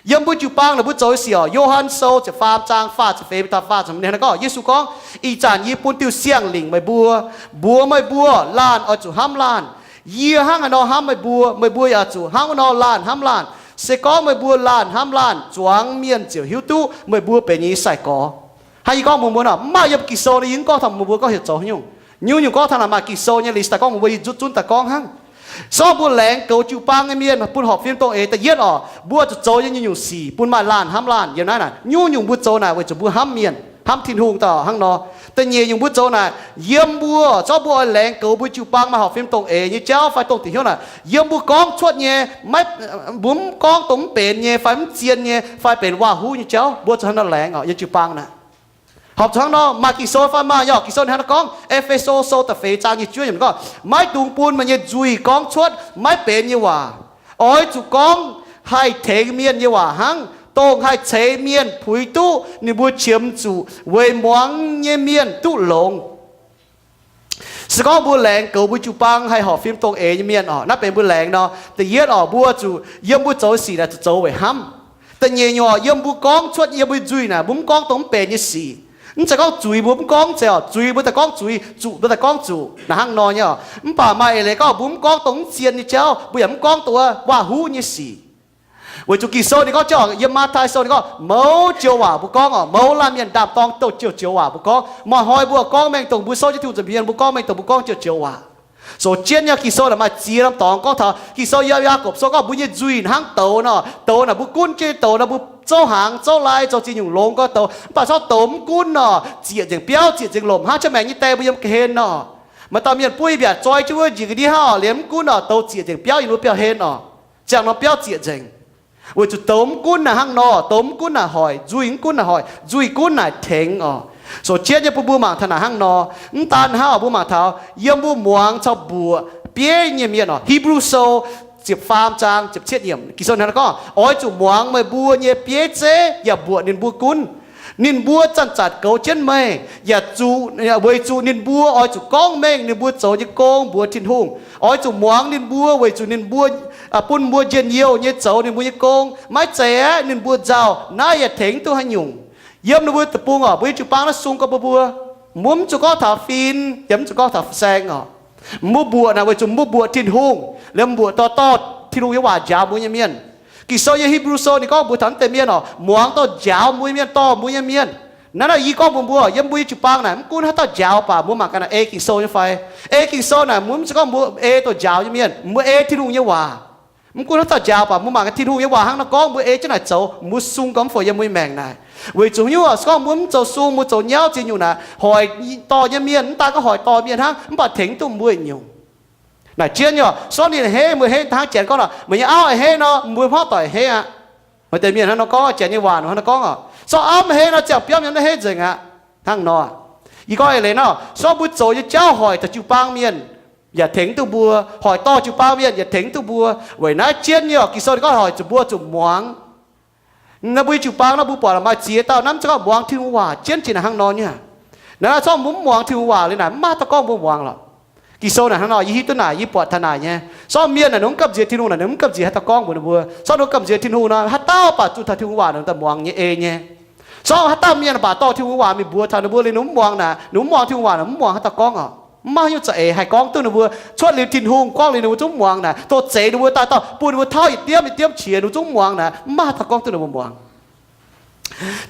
Yiem mbuo jiu-baang naaic mbuo zoux nyei sic oc, Yo^han Sou ziepc faam zaang faah ziepc feix mingh taux faah ziepc hmz hnangv naaiv gorngv, Yesu gorngv, Ih zanc yie bun diuh siang-lingc meih mbuo, mbuox meih mbuo laanh oix zuqc hnamv laanh. Yie hnangv haaix nor hnamv meih mbuo, meih mbuo yaac zuqc hnangv wuov nor laanh hnamv laanh. Se gorngv meih mbuo laanh hnamv laanh, zuangx mienh ziouc hiuv duqv meih mbuo benx yie nyei sai-gorx. Hnangv yie gorngv mbuox mbuo nor, mv maaih yiem Ging-Sou nyei, yie mv gorngv taux meih mbuo gorngv heuc zoux haaix nyungc. Nyungc-nyungc gorngv taux naaic maaih Ging-Sou nyei, liuz daaih gorngv mbuox mbuo, yie nzutv zunv daaih gorngv hnangv. Se gorngv mbuo laengz goux jiu-baang nyei mienh bun horpc fim dongh eix, da'yietv oc, mbuo zuqc zoux nyei nyungc-nyungc sic bun maaih laanh hnamv laanh. Yiem naaiv naaic nyungc-nyungc mbuo zoux naaic weic zuqc mbuo hnamv mienh, hnamv Tin-Hungh daaih hnangv nor. Da'nyeic nyungc mbuo zoux naaic, yiem mbuo, se gorngv mbuo oix laengz goux mbuo jiu-baang maaih horpc fim dongh eix nyei jauv fai dongh diuc hnyouv naaic, yiem mbuo gorngv cuotv nyei, maiv, mbuo mv gorngv dongh mv benx nyei fai mv zien nyei fai benx waac-huv nyei jauv, mbuo zuqc hnangv nor laengz oc, yiem jiu-baang naaic. Horpc zuqc hnangv nor, maaih Ging-Sou fai maaih, yaac Ging-Sou ninh hnangv nor gorngv, E^fe^so Sou da'feix zaang nyic juov yiemc gorngv, maiv dungx bun meih nyei nzuih gorngv cuotv maiv benx nyei waac. Oix zuqc gorngv haih tengx mienh nyei waac hnangv, dongh haih ceix mienh puix duqv ninh mbuo qiemx zuqc weic muangx nyei mienh duqv longx. Se gorngv mbuo laengz goux mbuo jiu-baang haih horpc fim dongh eix nyei mienh oc, naaiv benx mbuo laengz nor. Da'yietv oc, mbuo zuqc yiem mbuo zoux sic naaic zuqc zoux weic hnamv. Da'nyeic nyungc oc, yiem mbuo gorngv cuotv yiem mbuo nzuih naaic, mbuo mv gorngv dongh mv benx nyei sic. Mv zeiz gorngv zuiz mbuo mv gorngv zeiz oc, zuiz mbuo daaih gorngv zuiz, zuqc mbuo daaih gorngv zuqc, naaic hnangv nor nyei oc. Mv baac maaih eix leiz gorngv mbuo mv gorngv dongh mv zien nyei jauv, mbuo yaac mv gorngv dongh waac-huv nyei sic. Weic zuqc Ging-Sou ninh gorngv jienv oc, yiem Matv^tai Sou ninh gorngv, mouz joux waac mbuo gorngv oc, mouz laanh mienh ndaam dorng dongh joux-joux waac mbuo gorngv. Maaih hnoi mbuo gorngv mengh dongh mbuo souv jienv Tin-Hungh nza'hmien, mbuo gorngv mengh dongh mbuo gorngv joux-joux waac. Sou jienv nyei Ging-Sou naaic maaih ziex norm dorngx gorngv taux Ging-Sou yiem Yaagorpc Sou gorngv mbuo nyei nzuih hnangv douz nor. Douz naaic mbuo gunv jienv douz nor, mbuo zouv hnaangx zouv lai zoux ziex nyungc longx gorngv douz. Mv baac se gorngv douz mv gunv nor, zieqc nzengc biauv, zieqc nzengc lomc, hnangv jienv maengx nyei die mbuo yiem ga'hlen nor. Maaih dauh mienh buov yie mbiaauc zoi jienv wuov njiec ga'ndiev hnangv oc, liemh mv gunv oc, douz zieqc nzengc biauv yiem wuov biauv-hlen oc. Ziangh norm biauv zieqc nzengc. Weic zuqc douz mv gunv naaic hnangv nor, douz mv gunv naaic hoic, nzuih mv gunv naaic hoic, nzuih gunv naaic tengx oc. Sou jienv nyei bun mbuo mangc taux naaic hnangv nor. Mv daan hnangv oc, mbuo mangc taux yiem mbuo muangx caux mbuoqc bieiv nyei mienh oc. Hipv^lu Sou ziepc faam zaang ziepc cietv yiemc, Ging-Sou hnangv naaiv gorngv, oix zuqc muangx meih mbuo nyei bieiv zeiv yaac mbuoqc ninh mbuo gunv. Ninh mbuo zanc-zanc goux jienv meih, yaac zuqc, weic zuqc ninh mbuo oix zuqc gorngv mengh ninh mbuo zoux nyei gong mbuox Tin-Hungh. Oix zuqc muangx ninh mbuo weic zuqc ninh mbuo bun mbuo njien-youh nyei zoux ninh mbuo nyei gong. Maiv zeiz aeqv, ninh mbuo nzauh naaiv yaac tengx duqv haaix nyungc. Yiem ninh mbuo deic-bung oc, mbuo nyei jiu-baang naaiv sung gorngv mbuo, mbuo, mbuo mv zuqc gorngv taux fin, yaac mv zuqc gorngv taux fin-saeng oc. Mbuo mbuoqc naaic weic zuqc mbuo mbuoqc Tin-Hungh, liemh mbuoqc dorh, dorh Tin-Hungh nyei waac njaaux mbuo nyei mienh. Ging-Sou yiem Hipv^lu Sou ninh gorngv mbuox taux naaiv deix mienh oc, muangx dorh njaaux mbuo nyei mienh, dorh mbuo nyei mienh. Naaiv nor yie gorngv mbuox mbuo, yiem mbuo nyei jiu-baang naaic, mv gunv haaix dauh njaaux baac mbuo mangc gaax naaic ei Ging-Sou nyei fai. Ei Ging-Sou naaic, mbuo mv zeiz gorngv mbuo ei dorh njaaux nyei mienh, mbuo ei Tin-Hungh nyei waac. Mv gunv haaix dauh njaaux baac mbuo mangc gaax Tin-Hungh nyei waac hnangv nor gorngv, mbuo ei jienv naaic zoux, mbuo sung gorngv mv fungc yiem mbuo nyei maengc naaic. Weic zuqc nyungc oc, se gorngv mbuo mv zoux sung, mbuo zoux nyauv ziex nyungc naaic, hoic dorh nyei mienh, mv daan gorngv hoic dorh mienh hnangv, mv baac tengx duqv mbuo nyungc. Naaic jienv nyei oc, se gorngv ninh a'hneiv, mbuo a'hneiv hnangv janx gorngv nor, meih nyei auv a'hneiv nor, mbuo hnangv doic a'hneiv aqv. Maaih deix mienh hnangv nor gorngv, janx nyei waac hnangv nor gorngv oc. Se gorngv auv mv a'hneiv nor, ziangh biauv mienh mv a'hneiv nzengc aqv. Hnangv nor, yie gorngv eix leiz nor, se gorngv mbuo zoux nyei jauv hoic taux jiu-baang mienh, yaac tengx duqv mbuo, hoic dorh jiu-baang mienh yaac tengx duqv mbuo. Weic naaiv jienv nyei oc, Ging-Sou ninh gorngv hoic zuqc mbuo zuqc muangx. Naaiv mbuo nyei jiu-baang naaiv mbuo buatc maaih ziex dauh naaiv mv zeiz gorngv muangx Tin-Hungh waac jienv jiex naaic hnangv nor nyei. Naaiv se gorngv mbuo mv muangx Tin-Hungh waac liuz naaic, mv maaih haaix dauh gorngv mbuo muangx lorqc. Ging-Sou naaic hnangv nor, yie hiuv duqv naaic, yie buatc taux naaic nyei. Se gorngv mienh naaic ninh mv gamh nziex Tin-Hungh naaic, ninh mv gamh nziex haaix dauh gorngv mbuox ninh mbuo. Se gorngv ninh gamh nziex Tin-Hungh nor, haaix dauh baac zunh taux Tin-Hungh waac naaic daaih muangx nyei ei nyei. Se gorngv haaix dauh mienh baac dorh Tin-Hungh waac mingh mbuox taux ninh mbuo liuz ninh mv muangx naaic, ninh mv muangx Tin-Hungh waac naaic, mv muangx haaix dauh gorngv oc. Mv maaih haaix nyungc za'eix haih gorngv duqv ninh mbuo cuotv liuz Tin-Hungh, gorngv liuz ninh mbuo zungv muangx naaic, doh zeiz ninh mbuo daaih dauh bun ninh mbuo tauv yietc diemv yietc diemv qiex ninh mbuo zungv muangx naaic, mv maaih haaix dauh gorngv duqv ninh mbuo muangx.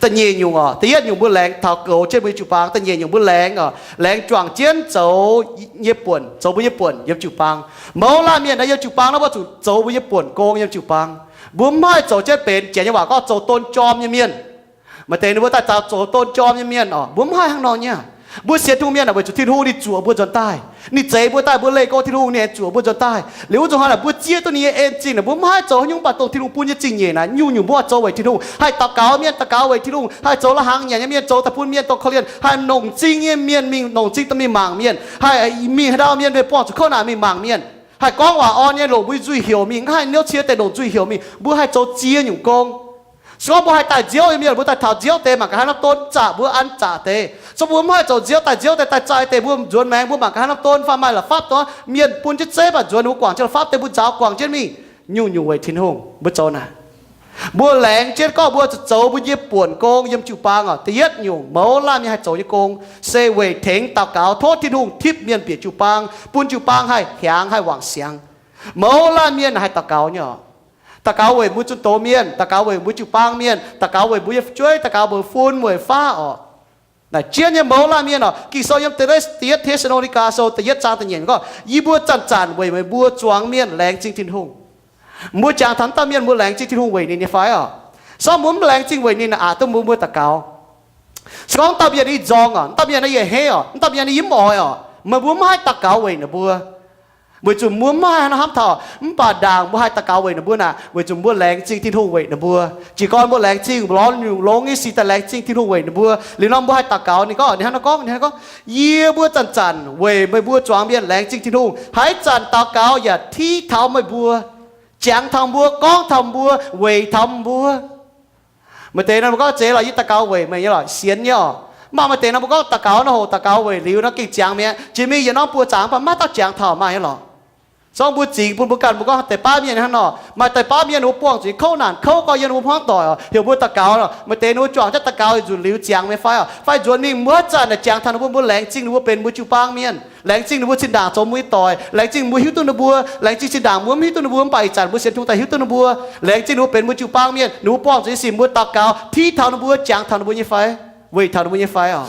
Da'nyeic nyungc oc, da'yietv nyungc mbuo laengz taux goux jienv mbuo nyei jiu-baang. Da'nyeic nyungc mbuo laengz oc, laengz juangc jienv zoux nyei buonc, zoux mbuo nyei buonc yiem jiu-baang. Mouz laanh mienh naaiv yiem jiu-baang naaiv mbuo zuqc zoux mbuo nyei buonc gong yiem jiu-baang. Mbuo mv haih zoux jienv benx janx nyei waac gorngv zoux don jorm nyei mienh. Maaih deix ninh mbuo daaih zoux don jorm nyei mienh oc, mbuo mv haih hnangv nor nyei. Mbuo sienx Tin-Hungh mienh naaic, weic zuqc Tin-Hungh ninh zuoqc mbuo nzuonx daaih. Ninh zeix mbuo daaih, mbuo leih go Tin-Hungh, ninh zuoqc mbuo nzuonx daaih. Liuz wuov nzunc hnoi naaic mbuo zieqv duqv ninh nyei en zingh naaic, mbuo mv haih zoux haaix nyungc, mv baac dongh Tin-Hungh bun nyei zingh nyeic naaic, nyungc-nyungc mbuo oix zoux weic Tin-Hungh. Haih daux gaux mienh daux gaux weic Tin-Hungh, haih zoux la'hnaangx nyanc nyei mienh zoux daaih bun mienh dongh korv-lienh, haih longc m'zing nyei mienh mingh, longc m'zing daaih mingh mangc mienh, haih mingh haaix ndau mienh mingh buangh zuqc kouv naanc mingh mangc mienh, haih gorngv waac orn nyei longc mbuo nzuih heuc mingh, mv haih niouv cie deix longc nzuih heuc mingh. Mbuo haih zoux ziex nyungc gong. Se gorngv mbuo haih daaih nziouv nyei mienh, mbuo daaih taux nziouv deix mangc gaax haaix norm don zaqc mbuo an zaqc deix. Se gorngv mbuo mv haih zoux nziouv, daaih nziouv deix, daaih zaih deix, mbuo nzuonx maengx mbuo mangc gaax haaix norm don fai maaih la'fapv dongh mienh bun jienv zeiv baac nzuonx, mbuo guangc jienv la'fapv deix mbuo nzaaux guangc jienv mingh. Nyungc-nyungc weic Tin-Hungh mbuo zoux naaic. Mbuo laengz jienv gorngv mbuo zuqc zoux mbuo nyei buonc gong yiem jiu-baang oc. Da'yietv nyungc mouz laanh mienh haih zoux nyei gong se weic tengx daux gaux tov Tin-Hungh tipv mienh bieqc jiu-baang, bun jiu-baang haih hiaangx haih wangc siangx. Mouz laanh mienh haih daux gaux nyei oc. Daux gaux weic mbuo zunh doz mienh, daux gaux weic mbuo jiu-baang mienh, daux gaux weic mbuo nyei fu'jueiv, daux gaux mbuo fun weic faav oc. Naaic jienv nyei mouz laanh mienh oc. Ging-Sou yiem da'yietv Te^saa^lo^ni^gaa Sou da'yietv zaang da'nyeic gorngv, yie mbuo zanc-zanc weic meih mbuo zuangx mienh laengz zingh Tin-Hungh. Mbuo jangx taux dauh mienh mbuo laengz zingh Tin-Hungh weic ninh nyei fai oc? Se gorngv mbuo mv laengz zingh weic ninh, aqc duqv mbuo mbuo daux gaux. Se gorngv dauh mienh yie nzorng oc, dauh mienh yie hei oc, dauh mienh yie mv oix oc, meih mbuo mv haih daux gaux weic ninh mbuo. Weic zuqc mbuo mv haih hnangv hnamv taux, mv baac ndaangc mbuo haih daux gaux weic ninh mbuo naaic, weic zuqc mbuo laengz zingh Tin-Hungh weic ninh mbuo. Jiez gorn mbuo laengz zingh lorz nyungc longx nyei sic daaih laengz zingh Tin-Hungh weic ninh mbuo. Liuz nor mbuo haih daux gaux ninh gorngv, ninh hnangv nor gorngv, ninh hnangv nor gorngv, yie mbuo zanc-zanc weic meih mbuo zuangx mienh laengz zingh Tin-Hungh, haaix zanc daux gaux yaac tiv taux meih mbuo, jangx taux mbuo, gorngv taux mbuo, weic taux mbuo. Maaih deix nor mbuo gorngv, zeiz lorqc, yie daux gaux weic meih nyei lorqc, sienx nyei oc. Mv baac maaih deix nor mbuo gorngv daux gaux nor hoc daux gaux weic liuz nor gengh ziangx mi'aqv. Jiex mingh yietc norm buoz zaangc mv baac maiv dauh jangx taux maaih nyei lorqc. Se gorngv mbuo zingx bun mbuo ganh, mbuo gorngv deix baav mienh hnangv nor, maaih deix baav mienh ninh mbuo buangh zuqc kouv naanc kouv gorx yiem ninh mbuo hmuangv doic oc, heuc mbuo daux gaux oc. Maaih deix ninh mbuo juangc jienv daux gaux nzunc liuz ziangx mi'aqv fai oc, fai nzuonx mingh mbuo haaix zanc naaic jangx taux ninh mbuo, mbuo laengz zingh ninh mbuo benx mbuo jiu-baang mienh, laengz zingh ninh mbuo zinh ndaangc zoux mbuo nyei doic, laengz zingh mbuo hiuv duqv ninh mbuo, laengz zingh zinh ndaangc mbuo mv hiuv duqv ninh mbuo mv baac ih zanc mbuo sienx Tin-Hungh daaih hiuv duqv ninh mbuo, laengz zingh ninh mbuo benx mbuo jiu-baang mienh, ninh mbuo buangh zuqc nyei sic mbuo daux gaux tiv taux ninh mbuo, jangx taux ninh mbuo nyei fai, weic taux ninh mbuo nyei fai oc.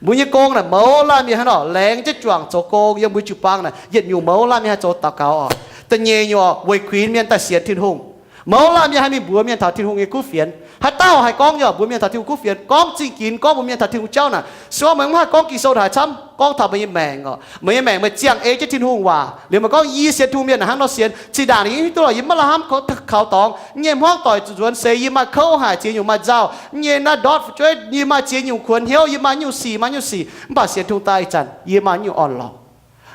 Mbuo nyei gong naaic mouz laanh mienh hnangv nor laengz jienv juangc zoux gong yiem mbuo jiu-baang naaic, yietc nyungc mouz laanh mienh haih zoux daux gaux oc. Da'nyeic nyungc oc, weic kuinx mienh daaih sienx Tin-Hungh. Mouz laanh mienh haih mingh mbuox mienh taux Tin-Hungh nyei kuv fienx. Haaix dauh haih gorngv nyei oc, mbuox mienh taux Tin-Hungh kuv fienx, gorngv zingh ginx, gorngv mbuox mienh taux Tin-Hungh jauv naaic. Se gorngv meih mv haih gorngv Ging-Sou haaix camv, gorngv taux meih nyei maengc oc. Meih nyei maengc meih ziangh ei jienv Tin-Hungh waac liuz meih gorngv, yie sienx Tin-Hungh mienh naaic hnangv nor sienx, zinh ndaangc ninh hiuv duqv lorqc, yie maiv lamh hnamv kaux dorngx, yie nyei hmuangv doic zuqc nzuonx seix, yie maaih kouv haic, ziex nyungc maaih nzauh, yie nyei naaiv ndortv fu'jueiv, yie maaih ziex nyungc kuonx hnyouv, yie maaih nyungc sic, maaih nyungc sic, mv baac sienx Tin-Hungh daaih ih zanc yie maaih nyungc orn-lorqc.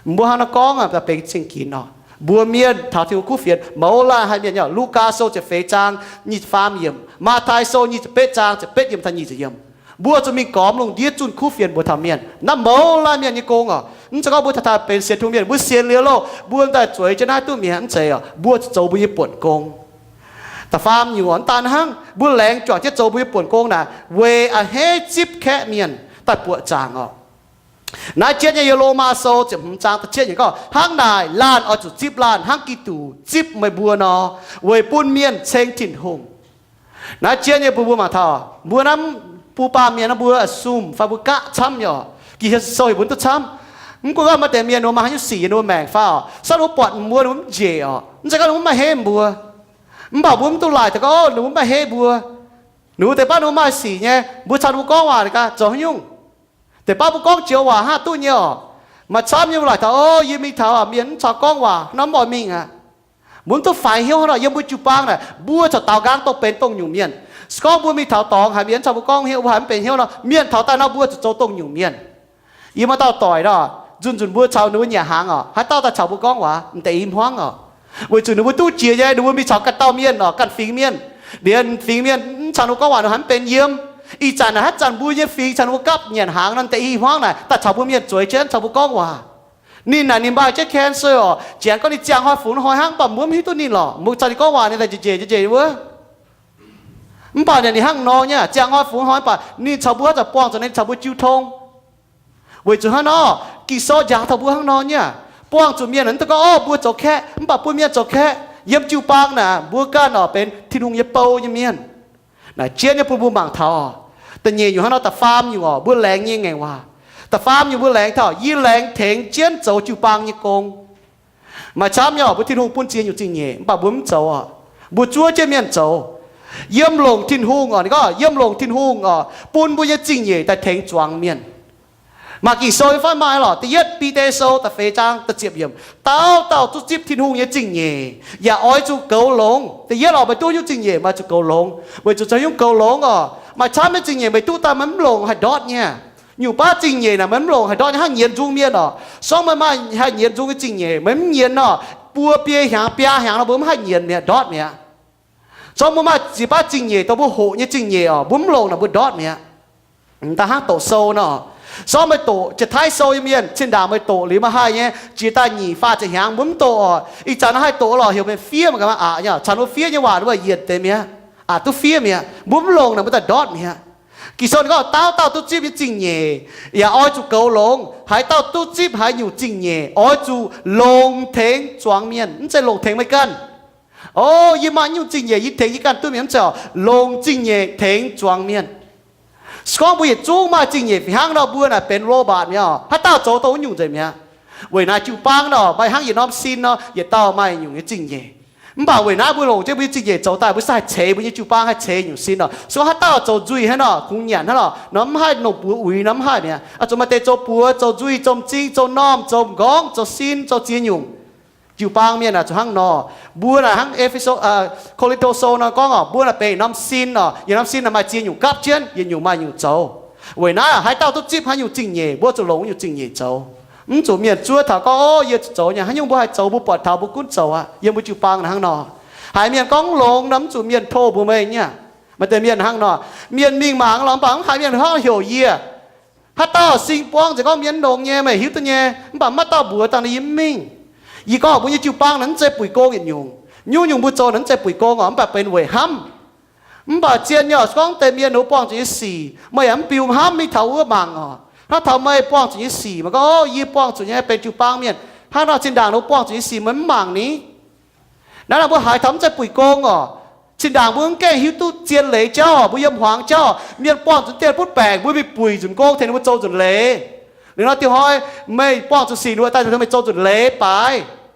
Mbuo hnangv nor gorngv daaih benx zingh ginx oc. Mbuox mienh taux Tin-Hungh kuv fienx, mouz laanh haih mienh nyei oc. Lugaa Sou ziepc feix zaang nyic ziepc faam yiemc, Matv^tai Sou nyic ziepc betv zaang ziepc betv yiemc taux nyic ziepc yiemc. Mbuo zuqc mingh gormx lungh ndiev zunh kuv fienx mbuox taux mienh. Naaiv mouz laanh mienh nyei gong oc. Mv zeiz gorngv mbuo taux daaih benx sienx Tin-Hungh mienh, mbuo sienx liuz loh, mbuo daaih zueiz jienv naaiv duqv mi'aqv, mv zeiz oc. Mbuo zuqc zoux mbuo nyei buonc gong. Da'faam nyungc oc, mv daan hnangv, mbuo laengz juangc jienv zoux mbuo nyei buonc gong naaic, weic a'hneiv zipv kaeqv mienh daaih buoqc zaangc oc. Naaiv jienv nyei yiem Lomaa Sou ziepc hmz zaang da'cietv yiemc gorngv, hnangv naaic laanh oix zuqc zipv laanh hnangv Giduc zipv meih mbuo nor, weic bun mienh ceng Tin-Hungh. Naaiv jienv nyei bun mbuo mangc taux, mbuo naaiv bun baamh mienh naaiv mbuo assume fai mbuo gaqv camv nyei oc. Ging-Sou heuc mbuo duqv camv. Mv gunv gorngv maaih deix mienh ninh mbuo maaih haaix nyungc sic yiem ninh mbuo maengc fai oc, se ninh mbuo buatc mbuo ninh mbuo mv njiec oc. Mv zeiz gorngv ninh mbuo maiv hei mbuo, mv baac mbuo mv duqv laaic daaih gorngv, o, ninh mbuo maiv hei mbuo. Ninh mbuo deix baav ninh mbuo maaih sic nyei, mbuo caux ninh mbuo gorngv waac gaax zoux haaix nyungc? Deix baav mbuo gorngv joux waac hnangv duqv nyei oc. Maaih camv nyei mbuo laaic taux, o, yie mingh taux mienh mv caux gorngv waac, hnangv mv oix mingh aqv. Mbuo mv duqv faix hnyouv hnangv nor, yiem mbuo jiu-baang naaic, mbuo corc daaux nqaang dongh benx dongh nyungc mienh. Se gorngv mbuo mingh taux dorngx haiz mienh mv caux mbuo gorngv hnyouv, mbuo haiz mv benx hnyouv nor, mienh taux daaih nor mbuo zuqc zoux dongh nyungc mienh. Yie maaih dauh doic nor, nzunc nzunc mbuo caux ninh mbuo nyanc hnaangx oc, haaix dauh daaih caux mbuo gorngv waac, m'deix i hmuangv oc. Weic zuqc ninh mbuo duqv jiex nyei, ninh mbuo mingh caux ganh dauh mienh oc, ganh fingx mienh. Liuz fingx mienh mv caux ninh mbuo gorngv waac, ninh mbuo haiz mv benx yiem. Ih zanc naaic haaix zanc mbuo nyei fingx caux ninh mbuo gapv nyanc hnaangx nor, m'deix i hmuangv naaic daaih caux mbuo mienh zueiz jienv caux mbuo gorngv waac. Ninh naaic ninh maaih jienv cancer oc. Janx gorngv ninh ziangh hnoi fungx hnoi hnangv, mv baac mbuo mv hiuv duqv ninh lorqc. Mbuo caux ninh gorngv waac ninh daaih njiec njiec njiec njiec wuov. Mv baac naaic ninh hnangv nor nyei, ziangh hnoi fungx hnoi, mv baac ninh caux mbuo haaix zanc buangh zuqc, ninh caux mbuo jiu tong. Weic zuqc hnangv nor, Ging-Sou njaaux taux mbuo hnangv nor nyei. Buangh zuqc mienh mv dungx gorngv, o, mbuo zoux kaeqv, mv baac bun mienh zoux kaeqv. Yiem jiu-baang naaic mbuo ganh oc benx Tin-Hungh nyei bou nyei mienh. Naaic jienv nyei bun mbuo mangc taux, da'nyeic nyungc hnangv nor, da'faam nyungc orqc, mbuo laengz nyei ngaengc waac. Da'faam nyungc mbuo laengz taux, yie laengz tengx jienv zoux jiu-baang nyei gong. Maaih camv nyei orqc, mbuo Tin-Hungh bun ziex nyungc zingh nyeic, mv baac mbuo mv zoux orqc. Mbuo zuov jienv mienh zoux. Yiem longc Tin-Hungh orqc, ninh gorngv yiem longc Tin-Hungh orqc, bun mbuo nyei zingh nyeic daaih tengx zuangx mienh. Maaih Ging-Sou nyei fai maaih lorqc, da'yietv Bide Sou da'feix zaang da'ziepc yiemc, dauh dauh duqv zipv Tin-Hungh nyei zingh nyeic yaac oix zuqc goux longx. Da'yietv orqc, meih duqv nyungc zingh nyeic meih zuqc goux longx, weic zuqc zoux nyungc goux longx orqc. Maaih camv nyei zingh nyeic meih duqv daaih meih mv longc haih ndortv nyei. Nyungc baav zingh nyeic naaic meih mv longc haih ndortv nyei, hnangv nyienz nzung mienh orqc. Sorng meih maaih haih nyienz nzung nyei zingh nyeic, meih mv nyienz orqc, buo biei hnyangx biaa hnyangx nor mbuo mv haih nyienz mi'aqv, ndortv mi'aqv. Sorng mbuo maaih ziex baav zingh nyeic, dongh mbuo hoqc nyei zingh nyeic orqc, mbuo mv longc naaic mbuo ndortv mi'aqv. Da'hnangv doqc sou nor, sorng meih doqc Janx-Taiv Sou nyei mienh, zinh ndaangc meih doqc liuz maaih haih nyei, jiex daaih nyic faah ziepc hnyangx mbuo mv doqc orqc. Ih zanc naaiv haih doqc lorqc, heuc meih fiev, meih ganh aqc nyei, caux ninh mbuo fiev nyei waac ninh mbuo yienc deix mi'aqv, aqc duqv fiev mi'aqv. Mbuo mv longc naaic mbuo daaih ndortv mi'aqv. Ging-Sou ninh gorngv, dauh dauh duqv zipv nyei zingh nyeic yaac oix zuqc goux longx. Haaix dauh duqv zipv haaix nyungc zingh nyeic oix zuqc longc tengx zuangx mienh, mv zeiz longc tengx meih ganh. O, yie maaih nyungc zingh nyeic yie tengx yie ganh duqv mienh, mv zeiz orqc, longc zingh nyeic tengx zuangx mienh. Se gorngv mbuo yietc zungv maaih zingh nyeic fih hnangv nor, mbuo naaic benx robot mi'aqv orqc. Haaix dauh zoux dongh wuov nyungc nzengc mi'aqv. Weic naaiv jiu-baang nor maaih hnangv yietc norm sin nor, yietc dauh maaih nyungc nyei zingh nyeic. Mv baac weic naaiv mbuo longc jienv mbuo nyei zingh nyeic zoux daaih, mbuo se haih ceix mbuo nyei jiu-baang, haih ceix nyungc sin nor. Se gorngv haaix dauh zoux nzuih hnangv nor, kungx nyanc hnangv nor, nor mv haih longc buoz uix nor, mv haih mi'aqv. Oix zuqc maaih deix zoux buoz, zoux nzuih, zoux m'zing, zoux normh, zoux m'nqorngv, zoux sin, zoux ziex nyungc. Jiu-baang mienh aah, zuqc hnangv nor. Mbuo naaic hnangv E^fe^so, Ko^lin^to Sou nor gorngv orqc, mbuo naaic benx yietc norm sin orqc, yietc norm sin naaic maaih ziex nyungc gapv jienv, yietc nyungc maaih nyungc zoux. Weic naaiv haaix dauh duqv zipv haaix nyungc zingh nyeic, mbuo zuqc longc wuov nyungc zingh nyeic zoux. Mv zuqc mienh zuov taux gorngv, o, yie zuqc zoux nyei, haaix nyungc mbuo haih zoux, mbuo buatc taux mbuo gunv zoux aqv. Yiem mbuo jiu-baang naaic hnangv nor. Haiz mienh gorngv longx nor, mv zuqc mienh tov mbuox meih nyei. Maaih deix mienh hnangv nor, mienh mingh mangc lorqc, mv baac mv haiz mienh hnangv heuc yie. Haaix dauh sing buangv nzengc gorngv mienh longx nyei, meih hiuv duqv nyei, mv baac maiv dauh mbuox dangh ninh yie mv mingh. Yie gorngv mbuo nyei jiu-baang naaic mv zeiz buic gong yietc nyungc. Nyungc-nyungc mbuo zoux naaic mv zeiz buic gong orqc, mv baac benx weic hnamv. Mv baac zien nyei orqc, se gorngv deix mienh ninh mbuo buangh zuqc nyei sic, meih yaac mv biux hnamv mingh taux wuov mangc orqc. Hnangv taux meih buangh zuqc nyei sic, meih gorngv, o, yie buangh zuqc nyei, benx jiu-baang mienh. Hnangv nor zinh ndaangc ninh mbuo buangh zuqc nyei sic meih mv mangc ni. Naaiv nor mbuo haiz taux mv zeiz buic gong orqc. Zinh ndaangc mbuo mv gaengh hiuv duqv zien leiz jauv orqc, mbuo yiem hmuangx jauv orqc, mienh buangh zuqc dieh butv baengc, mbuo mingh buic nzunc gong tengx ninh mbuo zoux nzunc leiz. Liuz nor dieh hnoi meih buangh zuqc sic, ninh mbuo daaih tengx meih zoux nzunc leiz baaix.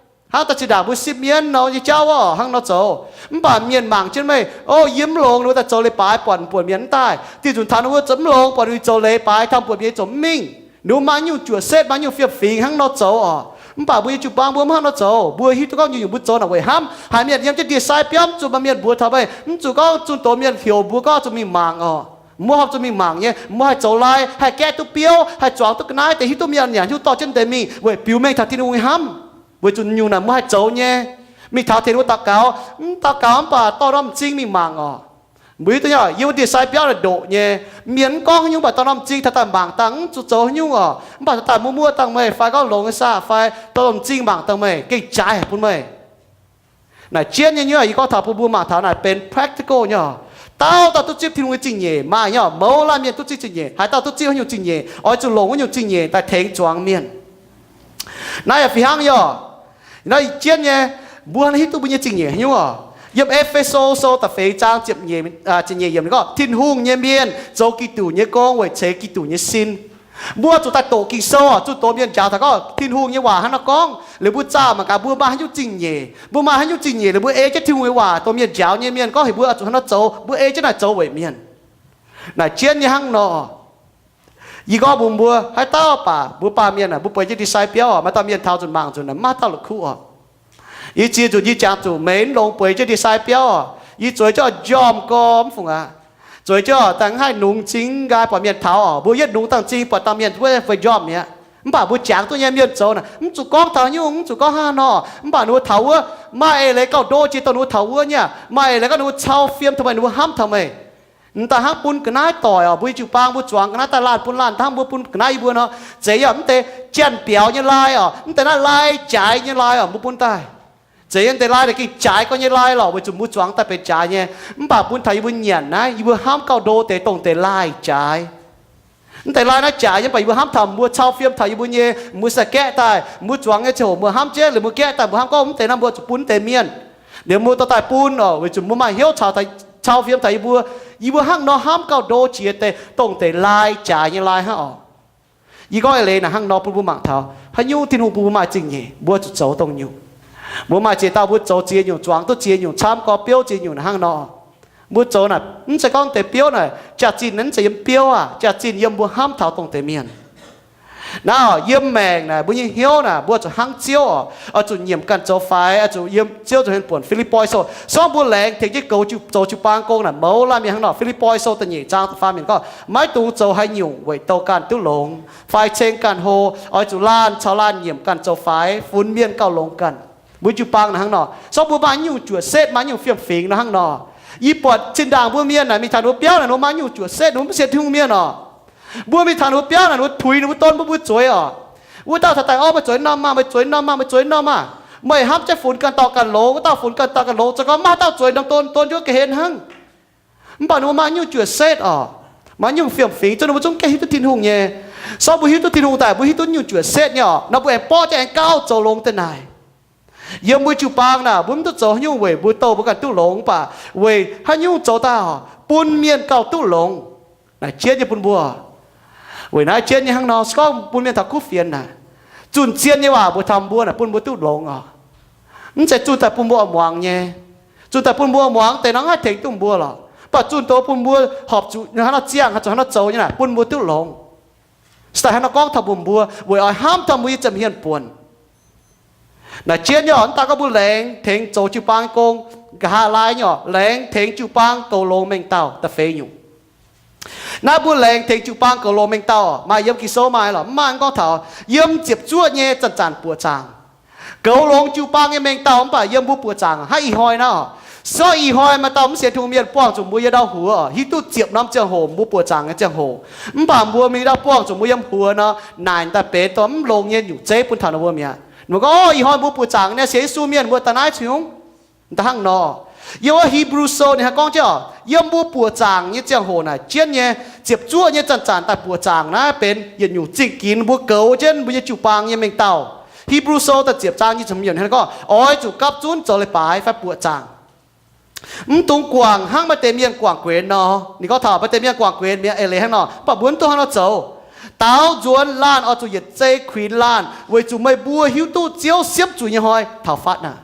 Hnangv daaih zinh ndaangc mbuo sipv mienv nor nyei jauv orqc, hnangv nor zoux. Mv baac mienh mangc jienv meih, o, yie mv longx, ninh mbuo daaih zoux leiz baaix buatc mv buatc mienh mv daaih. Dieh nzunc taux ninh mbuo zoux mv longx, buatc ninh mbuo zoux leiz baaix, taux mv buatc mienh zoux mv mingh. Ninh mbuo maaih nyungc juoqc setv, maaih nyungc fiem-fingx hnangv nor zoux orqc. Mv baac mbuo nyei jiu-baang mbuo mv hnangv nor zoux. Mbuo hiuv duqv gorngv nyungc-nyungc mbuo zoux naaic weic hnamv. Haiz mienh yiem jienv ndie-sai biauv, mv zuqc maaih mienh mbuox taux meih, mv zuqc gorngv zunh doz mienh heuc mbuo gorngv zuqc mingh mangc orqc. Mbuo horpc zuqc mingh mangc nyei, mbuo haih zoux lai, haih gaeqv duqv biouv, haih zuangx duqv ga'naaiv deix, hiuv duqv mienh nyanc, hiuv dorh jienv deix mingh weic biux mengh taux Tin-Hungh nyei hnamv. Weic zuqc nyungc naaic mbuo haih zoux nyei. Mingh taux tengx ninh mbuo daux gaux, mv daux gaux mv baac dorh norm m'zing mingh mangc orqc. Mbuo hiuv duqv nyei, yiem wuov ndie-sai biauv naaic ndoqc nyei. Mienh mv gorngv haaix nyungc, mv baac dorh norm m'zing taux daaih mangc dangh, mv zuqc zoux haaix nyungc orqc, mv baac taux daaih muoz-muoz dangh meih fai gorngv longx nyei saah fai dorh norm m'zing mangc dangh meih, gengh jaaix bun meih. Naaic jienv nyei nyungc, yie gorngv taux bun mbuo mangc taux naaic benx practical nyei orqc. Dauh dauh duqv zipv Tin-Hungh nyei zingh nyeic maaih nyei orqc. Mouz laanh mienh duqv zipv zingh nyeic. Haaix dauh duqv zipv haaix nyungc zingh nyeic, oix zuqc longc wuov nyungc zingh nyeic daaih tengx zuangx mienh. Naaiv yaac fih hnangv nyei orqc. Naaiv jienv nyei, mbuo hiuv duqv mbuo nyei zingh nyeic haaix nyungc orqc? Yiem E^fe^so Sou da'feix zaang ziepc nyeic, ziepc nyeic yiemc ninh gorngv, Tin-Hungh nyei mienh zoux Giduc nyei gong weic ceix Giduc nyei sin. Mbuo zuqc daaih doqc Ging-Sou orqc, zuqc doqc mienh njaaux taux gorngv Tin-Hungh nyei waac hnangv nor gorngv, liuz mbuo zaah mangc gaax mbuo maaih haaix nyungc zingh nyeic. Mbuo maaih haaix nyungc zingh nyeic, liuz mbuo ei jienv Tin-Hungh nyei waac, doqc mienh njaaux nyei mienh gorngv heuc mbuo oix zuqc hnangv nor zoux, mbuo ei jienv naaic zoux weic mienh. Naaic jienv nyei hnangv nor. Yie gorngv mbuox mbuo, haaix dauh baac mbuo baamh mienh aah, mbuo bueix jienv ndie-sai biauv orqc, maaih dauh mienh taux nzunc mangc nzunc aah, maiv dauh la'kuqv orqc. Yie ziex nzunc yie jangx zuqc meih mv longx bueix jienv ndie-sai biauv orqc. Yie zueiz jienv njormh gormx fungc aqv. Zueiz jienv daaih mv haih nungx m'zing nqaai buatc mienh taux orqc. Mbuo yietv nungx dangh m'zing buatc dangh mienh wuov fai njormh mi'aqv. Mv baac mbuo jangx duqv nyei mienh zoux naaic, mv zuqc gorngv taux nyungc, mv zuqc gorngv hnangv nor. Mv baac ninh mbuo taux wuov, maaih eix leiz gauh ndo jiex dongh ninh mbuo taux wuov nyei. Maaih eix leiz gorngv ninh mbuo cau fiem taux meih, ninh mbuo hnamv taux meih. Mv daaih hnangv bun ga'naaiv doic orqc, mbuo nyei jiu-baang mbuo zuangx ga'naaiv daaih laanh bun laanh hnangv mbuo bun ga'naaiv yie mbuo nor, zeiz yaac mv deix janx-biaux nyei lai orqc, mv deix naaiv lai jaaix nyei lai orqc, mbuo bun daaih. Zeiz yaac mv deix lai deix gengh jaaix gau nyei lai lorqc, weic zuqc mbuo zuangx daaih benx jaaix nyei. Mv baac bun taux yie mbuo nyanc naaiv, yie mbuo hnamv gauh ndo deix dongh deix lai jaaix. Mv deix lai naaiv jaaix nyei, mv baac yie mbuo hnamv taux mbuo cau fiem taux yie mbuo nyei, mbuo se gaeqv daaih, mbuo zuangx nyei ziangh hoc mbuo hnamv jienv, liuz mbuo gaeqv daaih mbuo hnamv gorngv mv deix naaiv mbuo zuqc bun mv deix mienh. Liuz mbuo dorh daaih bun orqc, weic zuqc mbuo maaih hnyouv caux daaih Cau fiem taux yie mbuo, yie mbuo hnangv nor hnamv gauh ndo jiex deix, dongh deix laai jaaix nyei laai hnangv oc. Yie gorngv eix leiz naaic hnangv nor bun mbuo mangc taux haaix nyungc Tin-Hungh bun mbuo maaih zingh nyeic, mbuo zuqc zoux dongh nyungc. Mbuo maaih ziex dauh mbuo zoux ziex nyungc, zuangx duqv ziex nyungc, camv gorx biouv ziex nyungc naaic hnangv nor. Mbuo zoux naaic mv zeiz gorngv deix biouv naaic jaax-zinh, mv zeiz yiem biouv aac, jaax-zinh yiem mbuo hnamv taux dongh deix mienh. Naaiv yiem maengc naaic, mbuo nyei hnyouv naaic, mbuo zuqc hnangv Ziouv oc, oix zuqc nyiemc ganh zoux faix, oix zuqc yiem Ziouv zuqc hmien buonc. Fi^lipv^poi Sou, se gorngv mbuo laengz tengx jienv goux, zoux jiu-baang gong naaic, mouz laanh mienh hnangv nor. Fi^lipv^poi Sou da'nyeic zaang da'faam yiemc gorngv, maiv dungx zoux haaix nyungc weic douh ganh duqv longx fai ceng ganh hlo. Oix zuqc laanh caux laanh nyiemc ganh zoux faix, funx mienh gauh longx ganh. Mbuo jiu-baang naaic hnangv nor, se gorngv mbuo maaih nyungc juoqc setv, maaih nyungc fiem-fingx nor hnangv nor. Yie buatc zinh ndaangc mbuo mienh naaic mingh taux ninh mbuo biauv naaic, ninh mbuo maaih nyungc juoqc setv, ninh mbuo mv sienx Tin-Hungh mienh oc. Mbuo mingh taux ninh mbuo biauv naaic, ninh mbuo tuix ninh mbuo don mbuo mbuo zueiz oc. Wuov dauh taux daaih, Orv, meih zueiz norm maah, meih zueiz norm maah, meih zueiz norm maah. Meih hnamv jienv funx ganh dorh ganh longx, wuov dauh funx ganh dorh ganh longx, zoux gau maaih dauh zueiz norm don don jienv ga'hlen hnangv. Mv baac ninh mbuo maaih nyungc juoqc setv oc, maaih nyungc fiem-fingx, zungv ninh mbuo zungv gengh hiuv duqv Tin-Hungh nyei. Se gorngv mbuo hiuv duqv Tin-Hungh daaih, mbuo hiuv duqv nyungc juoqc setv nyei oc, nor mbuo aengx borqv jienv aengx gauh zoux longx deix naaic. Yiem mbuo jiu-baang naaic, mbuo mv duqv zoux haaix nyungc weic mbuo douh mbuo ganh duqv longx, mv baac weic haaix nyungc zoux daaih oc, bun mienh gauh duqv longx. Naaic jienv nyei bun mbuo. Weic naaiv jienv nyei hnangv nor, se gorngv bun mienh taux kuv fienx naaic, zunh zien nyei waac mbuox taux mbuo naaic bun mbuo duqv longx oc. Mv zeiz zunh daaih bun mbuo oix muangx nyei. Zunh daaih bun mbuo muangx deix nor, mv haih tengx duqv mbuo lorqc. Mv baac zunh doz bun mbuo horpc zuqc hnangv nor ziangh, horpc zuqc hnangv nor zoux nyei naaic, bun mbuo duqv longx. Se daaih hnangv nor gorngv taux mbuox mbuo, weic oix hnamv taux mbuo nyei ziepc hmien buonc. Naaic jienv nyei oc, mv daaih gorngv mbuo laengz tengx zoux jiu-baang nyei gong, nqa'haav laai nyei oc, laengz tengx jiu-baang goux longx mengh dauh da'feix nyungc. Naaiv mbuo laengz tengx jiu-baang goux longx mengh dauh oc, maaih yiem Ging-Sou maaih lorqc, mv maaih gorngv taux yiem ziepc zuoqv nyei zanc-zanc buoqc zaangc. Goux longx jiu-baang nyei mengh dauh mv baac yiem mbuo buoqc zaangc hnangv ih hnoi naaiv oc. Se gorngv ih hnoi maaih dauh mv sienx Tin-Hungh mienh buangh zuqc mbuo yiem ndau huox oc, hiuv duqv ziepc norm ziangh hoc mbuo buoqc zaangc nyei ziangh hoc. Mv baac mbuo mingh ndau buangh zuqc mbuo yiem huox nor, naaic daaih benx dongh mv longx nyei nyungc zeiv bun taux ninh mbuo mi'aqv. Ninh mbuo gorngv, Orv, ih hnoi mbuo buoqc zaangc nyei sienx Yesu mienh mbuo daaih naaiv cingx daaih hnangv nor. Yiem wuov Hebrew Sou ninh hnangv gorngv jienv oc, yiem mbuo buoqc zaangc nyei ziangh hoc naaic jienv nyei, ziepc zuoqv nyei zanc-zanc daaih buoqc zaangc naaiv benx yietc nyungc zingh ginx mbuo goux jienv mbuo nyei jiu-baang nyei mengh dauh. Hebrew Sou da'ziepc zaang nyic ziepc hmz yiemc hnangv gorngv, oix zuqc gapv zunv zoux leiz-baaix fai buoqc zaangc. Mv dungx guangc hnangv maaih deix mienh guangc guenx nor. Ninh gorngv taux maaih deix mienh guangc guenx mi'aqv, eix leiz hnangv nor, mv baac mbuo mv dungx hnangv nor zoux. Daaux nzuonx laanh oix zuqc yietc zei kuinx laanh, weic zuqc meih mbuo hiuv duqv Ziouv siepv zuqc nyei hnoi taux fatv naaic.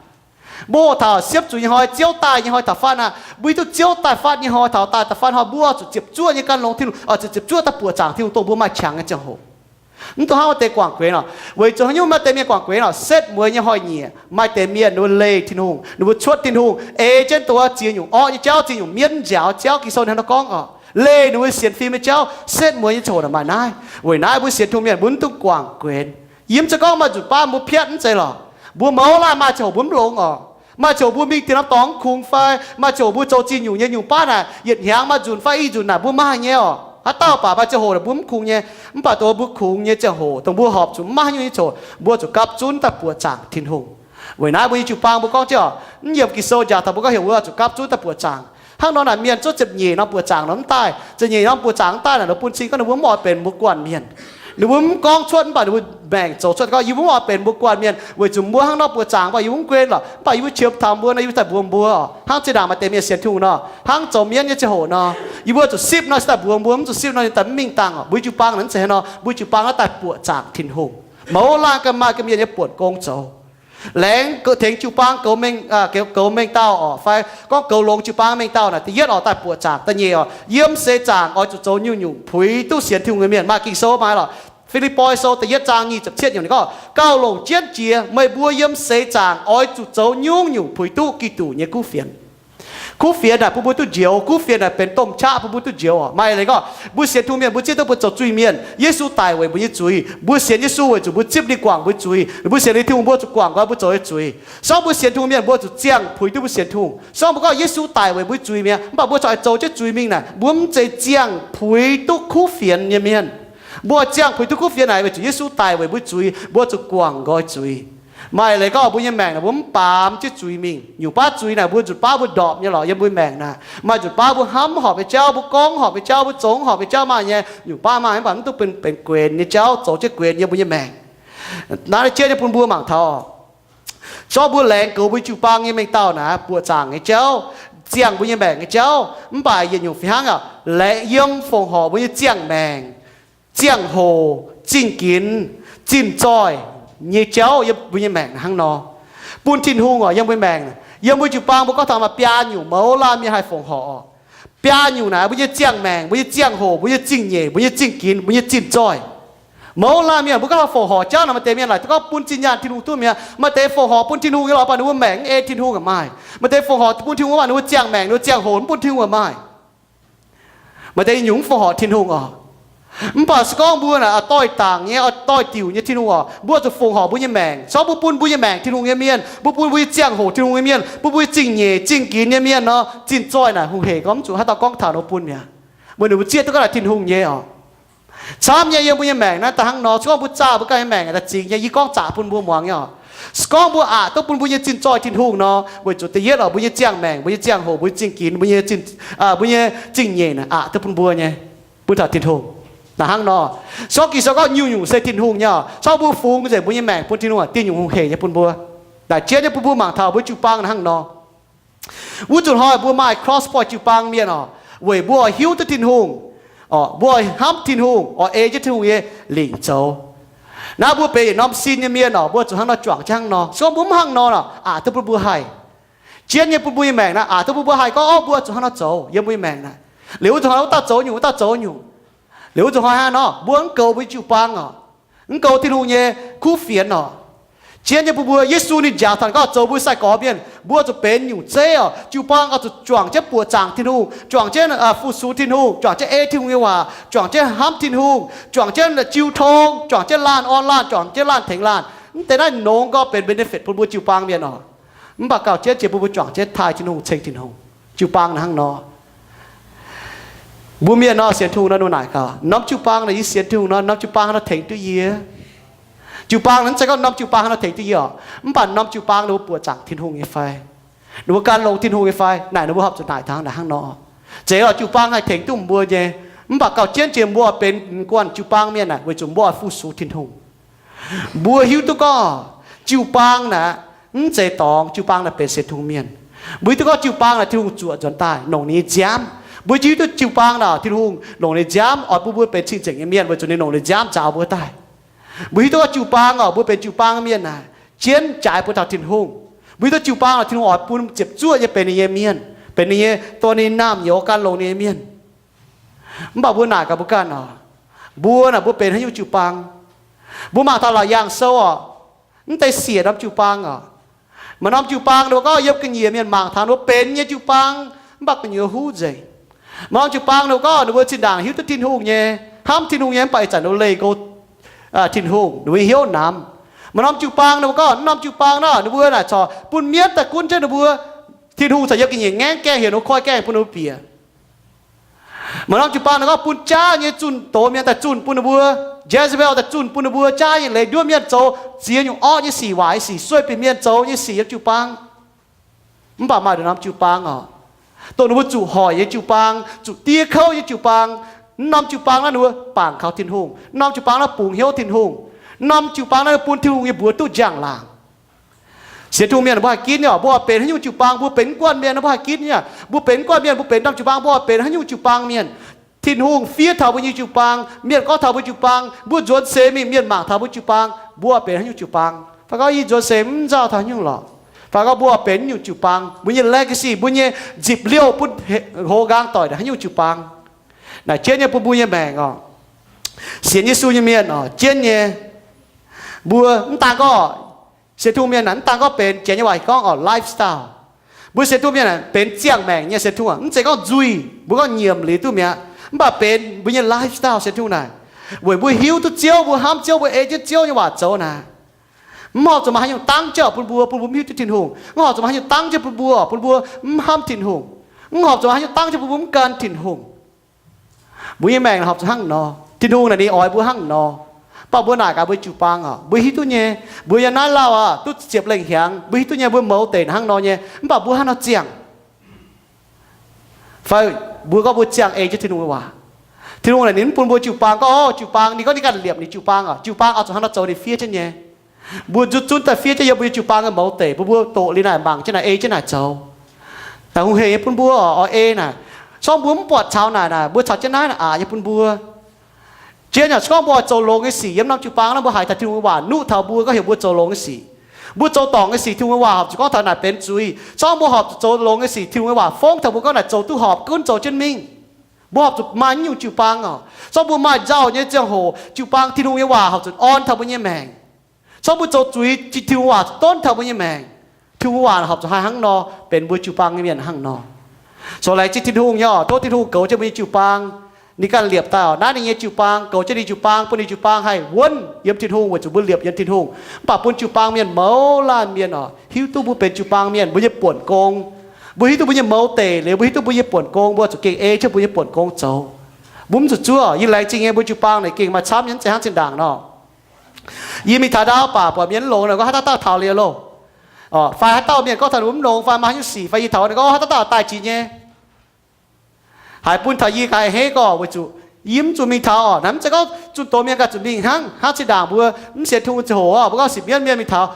Mbuo taux siepv zuqc nyei hnoi, Ziouv daaih nyei hnoi taux fatv naaic. Mbuo hiuv duqv Ziouv daaih fatv nyei hnoi, taux daaih daaih fatv hnoi, mbuo oix zuqc ziepc zuoqv nyei gan longx Tin-Hungh, oix zuqc ziepc zuoqv daaih buoqc zaangc Tin-Hungh, dongh mbuo maaih qangx nyei ziangh hoc. Mv dungx hnangv maaih deix guangc guenx oc. Weic zuqc haaix nyungc maaih deix mienh guangc guenx oc? Setv mueiz nyei hnoi-nyieqc maaih deix mienh ninh mbuo leih Tin-Hungh, ninh mbuo cuotv Tin-Hungh, ei jienv dongh ziex nyungc orqv nyei jauv, ziex nyungc mienv nziaaux jauv. Ging-Sou hnangv nor gorngv oc, leih ninh mbuo sienx fim nyei jauv. Setv mueiz nyei ziangh hoc naaic maaih naaiv. Weic naaiv mbuo sienx Tin-Hungh mienh mbuo mv dungx guangc guenx. Yie mv zeiz gorngv maaih nzunc baav mbuo piatv, mv zeiz lorqc. Mbuo mouz laanh maaih ziangh hoc mbuo mv longx oc. Maaih ziangh hoc mbuo mingh dinh norm dorngx mv kungx fai maaih ziangh hoc mbuo zoux zingh nyungc nyei nyungc baav naaic, yietc hnyangx maaih nzunc fai i nzunc naaic mbuo maaih nyei oc. Haaix dauh baac maaih ziangh hoc naaic mbuo mv kungx nyei. Mv baac dongh mbuo kungx nyei ziangh hoc, dongh mbuo horpc zuqc mv maaih haaix nyungc nyei ziangh hoc, mbuo zuqc gapv zunv daaih buoqc zaangc Tin-Hungh. Weic naaiv mbuo nyei jiu-baang mbuo gorngv jienv oc, mv yiem Ging-Sou njaaux taux mbuo gorngv heuc mbuo zuqc gapv zunv daaih buoqc zaangc. Hnangv nor naaic mienh zuov ziepc nyeic norm buoqc zaangc nor mv daaih, ziepc nyeic norm buoqc zaangc mv daaih naaic, ninh bun cing gorngv ninh mbuo mv oix benx mbuo guanh mienh. Ninh mbuo mv gorngv cuotv, mv baac ninh mbuo maengc zoux cuotv gorngv, yie mbuo mv oix benx mbuo guanh mienh, weic zuqc mbuo hnangv nor buoqc zaangc, mv baac yie mbuo mv guen lorqc. Mv baac yie mbuo qiemx taux mbuo nor, yie mbuo daaih mbuox mbuo oc, hnangv zinh ndaangc maaih deix mienh sienx Tin-Hungh nor, hnangv zoux mienv nyei ziangh hoc nor, yie mbuo zuqc sipv nor, se daaih mbuox mbuo, mv zuqc sipv nor, ninh daaih mv mingh dangh oc. Mbuo jiu-baang naaic mv zeiz haaix nor, mbuo jiu-baang naaiv daaih buoqc zaangc Tin-Hungh. Mouz laanh ganh maaih ganh mienh nyei buonc gong zoux. Laengz tengx jiu-baang goux mengh, goux mengh dauh oc, fai gorngv goux longx jiu-baang mengh dauh naaic, da'yietv oc, daaih buoqc zaangc. Da'nyeic oc, yiem seix zaangc oix zuqc zoux nyungc-nyungc puix duqv sienx Tin-Hungh nyei mienh. Maaih Ging-Sou maaih lorqc, Fi^lipv^poi Sou da'yietv zaang nyic ziepc cietv yiemc ninh gorngv, gauh longc jienv jiex meih mbuo yiem seix zaangc oix zuqc zoux nyungc-nyungc puix duqv Giduc nyei kuv fienx. Kuv fienx naaic bun mbuo duqv njoux. Kuv fienx naaic benx domh qaqv bun mbuo duqv njoux oc. Maaih leiz gorngv mbuo sienx Tin-Hungh mienh mbuo zieqv duqv mbuo zoux zuiz-mienh. Yesu daic weic mbuo nyei zuiz. Mbuo sienx Yesu weic zuqc mbuo zipv ninh guangc mbuo zuiz. Mbuo sienx liuz Tin-Hungh mbuo zuqc guangc nqoi mbuo zoux nyei zuiz. Se gorngv mbuo sienx Tin-Hungh mienh mbuo zuqc ziangh puix duqv mbuo sienx Tin-Hungh. Se gorngv mbuo gorngv Yesu daic weic mbuo zuiz mi'aqv, mv baac mbuo corc zoux jienv zuiz mingh naaic, mbuo mv zeiz ziangh puix duqv kuv fienx nyei mienh. Mbuo ziangh puix duqv kuv fienx naaic weic zuqc Yesu daic weic mbuo zuiz, mbuo zuqc guangc nqoi zuiz. Maaih leiz gorngv mbuo nyei maengc naaic mbuo mv baamz jienv zuiz mingh. Nyungc baav zuiz naaic mbuo nzunc baav mbuo ndorpc nyei lorqc yiem mbuo maengc naaic. Maaih nzunc baav mbuo hnamv horpc nyei jauv, mbuo gorngv horpc nyei jauv, mbuo zoux horpc nyei jauv maaih nyei. Nyungc baav maaih mv baac mv duqv benx benx guenx nyei jauv, zoux jienv guenx yiem mbuo nyei maengc. Naaiv jienv nyei bun mbuo mangc taux, se gorngv mbuo laengz goux mbuo jiu-baang nyei mengh dauh naaic, buoqc zaangc nyei jauv, ziangh mbuo nyei maengc nyei jauv, mv baac yietc nyungc fih hnangv aqv, laengz yiem fongc horc mbuo nyei ziangh maengc, ziangh hoc, zingh ginx, zinh zoih nyei jauv yiem mbuo nyei maengc hnangv nor. Bun Tin-Hungh oc, yiem mbuo maengc, yiem mbuo jiu-baang mbuo gorngv taux maaih biaa nyungc mouz laanh mienh haih fongc horc oc. Biaa nyungc naaic mbuo nyei ziangh maengc, mbuo nyei ziangh hoc, mbuo nyei zingh nyeic, mbuo nyei zingh ginx, mbuo nyei zinh zoih. Mouz laanh mienh mbuo gorngv taux fongc horc jauv naaic, maaih deix mienh laaic gorngv bun zinh nyaanh Tin-Hungh duqv mi'aqv. Maaih deix fongc horc bun Tin-Hungh nyei lorqc, mv baac ninh mbuo maengc mv ei Tin-Hungh aqv maaih. Maaih deix fongc horc bun Tin-Hungh, mv baac ninh mbuo ziangh maengc, ninh mbuo ziangh hoc mv bun Tin-Hungh aqv maaih. Maaih deix nyungc mv fongc horc Tin-Hungh oc. Mv baac se gorngv mbuo naaic doix-dangc nyei, doix-diuc nyei Tin-Hungh oc, mbuo zuqc fongc horc mbuo nyei maengc. Se gorngv mbuo bun mbuo nyei maengc Tin-Hungh nyei mienh, mbuo bun mbuo nyei ziangh hoc Tin-Hungh nyei mienh, bun mbuo nyei zingh nyeic zingh ginx nyei mienh nor, zinh zoih naaic hungh hec gorngv mv zuqc haaix dauh gorngv taux ninh mbuo bun mi'aqv. Weic ninh mbuo zieqv duqv gorngv naaic Tin-Hungh nyei oc. Camv nyei, yiem mbuo nyei maengc naaiv da'hnangv nor, se gorngv mbuo zaah mbuo ganh nyei maengc daaih zingx nyei, yie gorngv zaqc bun mbuo muangx nyei oc. Se gorngv mbuo aqc duqv bun mbuo nyei zinh zoih Tin-Hungh nor, weic zuqc da'yietv oc, mbuo nyei ziangh maengc, mbuo nyei ziangh hoc, mbuo nyei zingh ginx, mbuo nyei zinh, mbuo nyei zingh nyeic naaic aqc duqv bun mbuo nyei, bun taux Tin-Hungh. Naaic hnangv nor, se gorngv Ging-Sou gorngv nyungc-nyungc se Tin-Hungh nyei oc. Se gorngv mbuo fungx nzengc mbuo nyei maengc bun Tin-Hungh, diuh nyungc hungh hec nyei bun mbuo. Naaic jienv nyei bun mbuo mangc taux mbuo jiu-baang naaic hnangv nor. Wuov zanc hnoi mbuo maaih Cross Point jiu-baang mienh oc, weic mbuo oix hiuv duqv Tin-Hungh, oc, mbuo oix hnamv Tin-Hungh, oix ei jienv Tin-Hungh nyei lingc zoux. Naaiv mbuo benx yietc norm sin nyei mienh oc, mbuo zuqc hnangv nor juangc jienv hnangv nor. Se gorngv mbuo mv hnangv nor, aqc duqv bun mbuo haih. Jienv nyei bun mbuo nyei maengc naaiv aqc duqv bun mbuo haih gorngv, orv, mbuo zuqc hnangv nor zoux yiem mbuo nyei maengc naaiv. Liuz wuov zanc hnoi wuov dauh zoux nyungc, wuov dauh zoux nyungc. Liuz wuov zanc hnoi hnangv nor, mbuo mv goux mbuo nyei jiu-baang oc. Mv goux Tin-Hungh nyei kuv fienx oc. Jienv nyei bun mbuo, Yesu ninh njaaux taux gorngv zoux mbuo sai-gorx mienh, mbuo zuqc benx nyungc zeiv oc. Jiu-baang oix zuqc juangc jienv buoqc zaangc Tin-Hungh, juangc jienv fu-sux Tin-Hungh, juangc jienv ei Tin-Hungh nyei waac, juangc jienv hnamv Tin-Hungh, juangc jienv jiu tong, juangc jienv laanh orn laanh, juangc jienv laanh tengx laanh. Mv deix naaiv nongx gorngv benx benefit bun mbuo jiu-baang mienh oc. Mv baac gauh jienv jiex bun mbuo juangc jienv taaih Tin-Hungh, ceng Tin-Hungh. Jiu-baang naaic hnangv nor. Mbuo mienh nor sienx Tin-Hungh nor, ninh mbuo naaic gaax, norm jiu-baang naaic yie sienx Tin-Hungh nor, norm jiu-baang hnangv nor tengx duqv yie. Jiu-baang naaic mv zeiz gorngv norm jiu-baang hnangv nor tengx duqv yie oc. Mv baac norm jiu-baang ninh mbuo buoqc zaangc Tin-Hungh nyei fai, ninh mbuo gan longx Tin-Hungh nyei fai naaic, ninh mbuo horpc zuqc naaic taux naaic hnangv nor. Zeiz lorqc, jiu-baang haih tengx duqv mbuo nyei. Mv baac gauh jienv jiex mbuo benx guanh jiu-baang mienh naaic weic zuqc mbuo oix fu-sux Tin-Hungh. Mbuo hiuv duqv gorngv jiu-baang naaic mv zeiz dorngx, jiu-baang naaic benx sienx Tin-Hungh mienh. Mbuo hiuv duqv gorngv jiu-baang naaic Tin-Hungh zuoqc nzuonx daaih longc ninh nyei nziaamv. Mbuo hiuv duqv jiu-baang naaic Tin-Hungh longc ninh nziaamv oix bun mbuo benx cing-nzengc nyei mienh weic zuqc ninh longc ninh nziaamv nzaaux mbuo daaih. Mbuo hiuv duqv gorngv jiu-baang oc, mbuo benx jiu-baang mienh naaic jienv jaaix mbuo taux Tin-Hungh. Mbuo hiuv duqv jiu-baang naaic Tin-Hungh oix bun ziepc zuoqv nyei benx ninh nyei mienh, benx ninh nyei, dorh ninh naamh nyouz gan longx ninh nyei mienh. Mv baac mbuo naaic gaax mbuo ganh oc, mbuo naaic mbuo benx haaix nyungc jiu-baang? Mbuo mangc taux Laauc Yaangh Sou oc, mv deix siec norm jiu-baang oc. Maaih norm jiu-baang ninh mbuo gorngv yiem ga'nyiec mienh mangc taux ninh mbuo benx nyei jiu-baang, mv baac gu'nyuoz huv nzengc. Maaih norm jiu-baang ninh mbuo gorngv ninh mbuo zinh ndaangc hiuv duqv Tin-Hungh nyei, hnamv Tin-Hungh nyei, mv baac ih zanc ninh mbuo leih go Tin-Hungh, ninh mbuo hnyouv namx. Maaih norm jiu-baang ninh mbuo gorngv, norm jiu-baang nor ninh mbuo naaic corc bun mienv daaih gunv jienv ninh mbuo. Tin-Hungh corc yiem ga'nyiec ngaengv gaengh heuc ninh mbuo koi gaengh bun ninh mbuo bieqc. Maaih norm jiu-baang ninh gorngv bun jaav nyei zunh doz mienh daaih zunh bun ninh mbuo, Jezebel daaih zunh bun ninh mbuo, jaav nyei leiz nduov mienh zoux ziex nyungc orqv nyei sic, waaic nyei sic, sueih bieqc mienh zoux nyei sic yiem jiu-baang. Mv baac maaih norm jiu-baang oc, dongh ninh mbuo zuqc hoic nyei jiu-baang, zuqc diev kouv nyei jiu-baang. Mv norm jiu-baang naaiv ninh mbuo bangc kaux Tin-Hungh. Mv norm jiu-baang naaiv bungx hnyouv Tin-Hungh. Mv norm jiu-baang naaiv bun Tin-Hungh nyei mbuox duqv njang-laangc. Sienx Tin-Hungh mienh mbuo haih ginv nyei oc. Mbuo oix benx haaix nyungc jiu-baang? Mbuo benx mv guanh mienh mbuo haih ginv nyei. Mbuo benx mv guanh mienh, mbuo benx norm jiu-baang, mbuo oix benx haaix nyungc jiu-baang mienh? Tin-Hungh fiev taux mbuo nyei jiu-baang, mienh gorngv taux mbuo jiu-baang, mbuo nzuonx seix mingh mienh mangc taux mbuo jiu-baang, mbuo oix benx haaix nyungc jiu-baang? Fai gorngv yie nzuonx seix mv nzauh taux haaix nyungc lorqc? Fai gorngv mbuo oix benx haaix nyungc jiu-baang? Mbuo nyei legacy, mbuo nyei nzipc liouh bun hoz nqaang doic naaic haaix nyungc jiu-baang? Naaic jienv nyei bun mbuo nyei maengc oc. Sienx Yesu nyei mienh oc, jienv nyei. Mbuo mv daan gorngv sienx Tin-Hungh mienh naaic, mv daan gorngv benx janx nyei waac gorngv oc, lifestyle. Mbuo sienx Tin-Hungh mienh naaic benx ziangh maengc nyei sienx Tin-Hungh, mv zeiz gorngv nzuih, mbuo gorngv nyiemc liuz duqv mi'aqv. Mv baac benx mbuo nyei lifestyle sienx Tin-Hungh naaic, weic mbuo hiuv duqv Ziouv, mbuo hnamv Ziouv, mbuo ei jienv Ziouv nyei waac zoux naaic. Mv horpc zuqc maaih haaix nyungc dangv jienv bun mbuo, bun mbuo mv hiuv duqv Tin-Hungh. Mv horpc zuqc maaih haaix nyungc dangv jienv bun mbuo, bun mbuo mv hnamv Tin-Hungh. Mv horpc zuqc maaih haaix nyungc dangv jienv bun mbuo mv gan Tin-Hungh. Mbuo nyei maengc horpc zuqc hnangv nor. Tin-Hungh naaic ninh oix mbuo hnangv nor. Mv baac mbuo naaic gaax mbuo jiu-baang oc, mbuo hiuv duqv nyei. Mbuo yiem naaiv lauh aqv, duqv ziepc lengh hnyangx, mbuo hiuv duqv nyei, mbuo mouz deic hnangv nor nyei. Mv baac mbuo hnangv nor ziangh, fai mbuo gorngv mbuo ziangh ei jienv Tin-Hungh nyei waac. Tin-Hungh naaic ninh mv bun mbuo jiu-baang gorngv, o, jiu-baang, ninh gorngv ninh ganh liepc ninh jiu-baang oc, jiu-baang oix zuqc hnangv nor zoux ninh fiev jienv nyei. Mbuo nzutv zunv daaih fiev jienv yiem mbuo nyei jiu-baang nyei mouz deic, bun mbuo doqc liuz naaic mangc jienv naaic ei jienv naaic zoux. Daaih hungh hec nyei bun mbuo oc, oix ei naaic. Se gorngv mbuo mv buatc caux naaic, naaic mbuo caux jienv naaiv aqc nyei bun mbuo. Jien yaac se gorngv mbuo oix zoux longx nyei sic yiem norm jiu-baang nor, mbuo haiz taux Tin-Hungh nyei waac, nuqv taux mbuo, gorngv heuc mbuo zoux longx nyei sic. Mbuo zoux dorngc nyei sic, Tin-Hungh nyei waac horpc zuqc gorngv taux naaic benx zuiz. Se gorngv mbuo horpc zuqc zoux longx nyei sic, Tin-Hungh nyei waac fongv taux mbuo gorngv naaic zoux duqv horpc, gunv zoux jienv mingh. Mbuo horpc zuqc maaih nyungc jiu-baang oc. Se gorngv mbuo maaih nzauh nyei ziangh hoc, jiu-baang Tin-Hungh nyei waac horpc zuqc orn taux mbuo nyei maengc. Se gorngv mbuo zoux zuiz, Tin-Hungh waac zuqc donv taux mbuo nyei maengc. Tin-Hungh waac horpc zuqc haih hnangv nor benx mbuo jiu-baang nyei mienh hnangv nor. So laengz zingh Tin-Hungh nyei oc. Tov Tin-Hungh goux jienv mbuo nyei jiu-baang. Ninh ganh liepc daaih oc. Naaiv ninh nyei jiu-baang, goux jienv ninh jiu-baang, bun ninh jiu-baang haih wuonv yiem Tin-Hungh, weic zuqc mbuo liepc yiem Tin-Hungh. Mv baac bun jiu-baang mienh mouz laanh mienh oc, hiuv duqv mbuo benx jiu-baang mienh, mbuo nyei buonc gong, mbuo hiuv duqv mbuo nyei mouz deic liuz, mbuo hiuv duqv mbuo nyei buonc gong, mbuo zuqc gengh ei jienv mbuo nyei buonc gong zoux. Mbuo mv zuqc zuov. Yie laengz zingh nyei mbuo jiu-baang naaic gengh maaih camv nyei, mv zeiz hnangv zinh ndaangc nor. Yie mingh taux ndau baac buatc mienh mv longx nor, gorngv haaix dauh dauh taux liuz loh. Fai haaix dauh mienh gorngv taux mv longx, fai maaih haaix nyungc sic, fai yie taux ninh gorngv haaix dauh dauh daaih jiex nyei. Haiz bun taux yie gaax a'hneiv gorx, weic zuqc yie mv zuqc mingh taux oc. Naaiv mv zeiz gorngv zunh doz mienh ganh zuqc mingh hnangv. Hnangv zinh ndaangc mbuo mv sienx Tin-Hungh ziangh hoc oc, mbuo gorngv sipv mienv mienh mingh taux,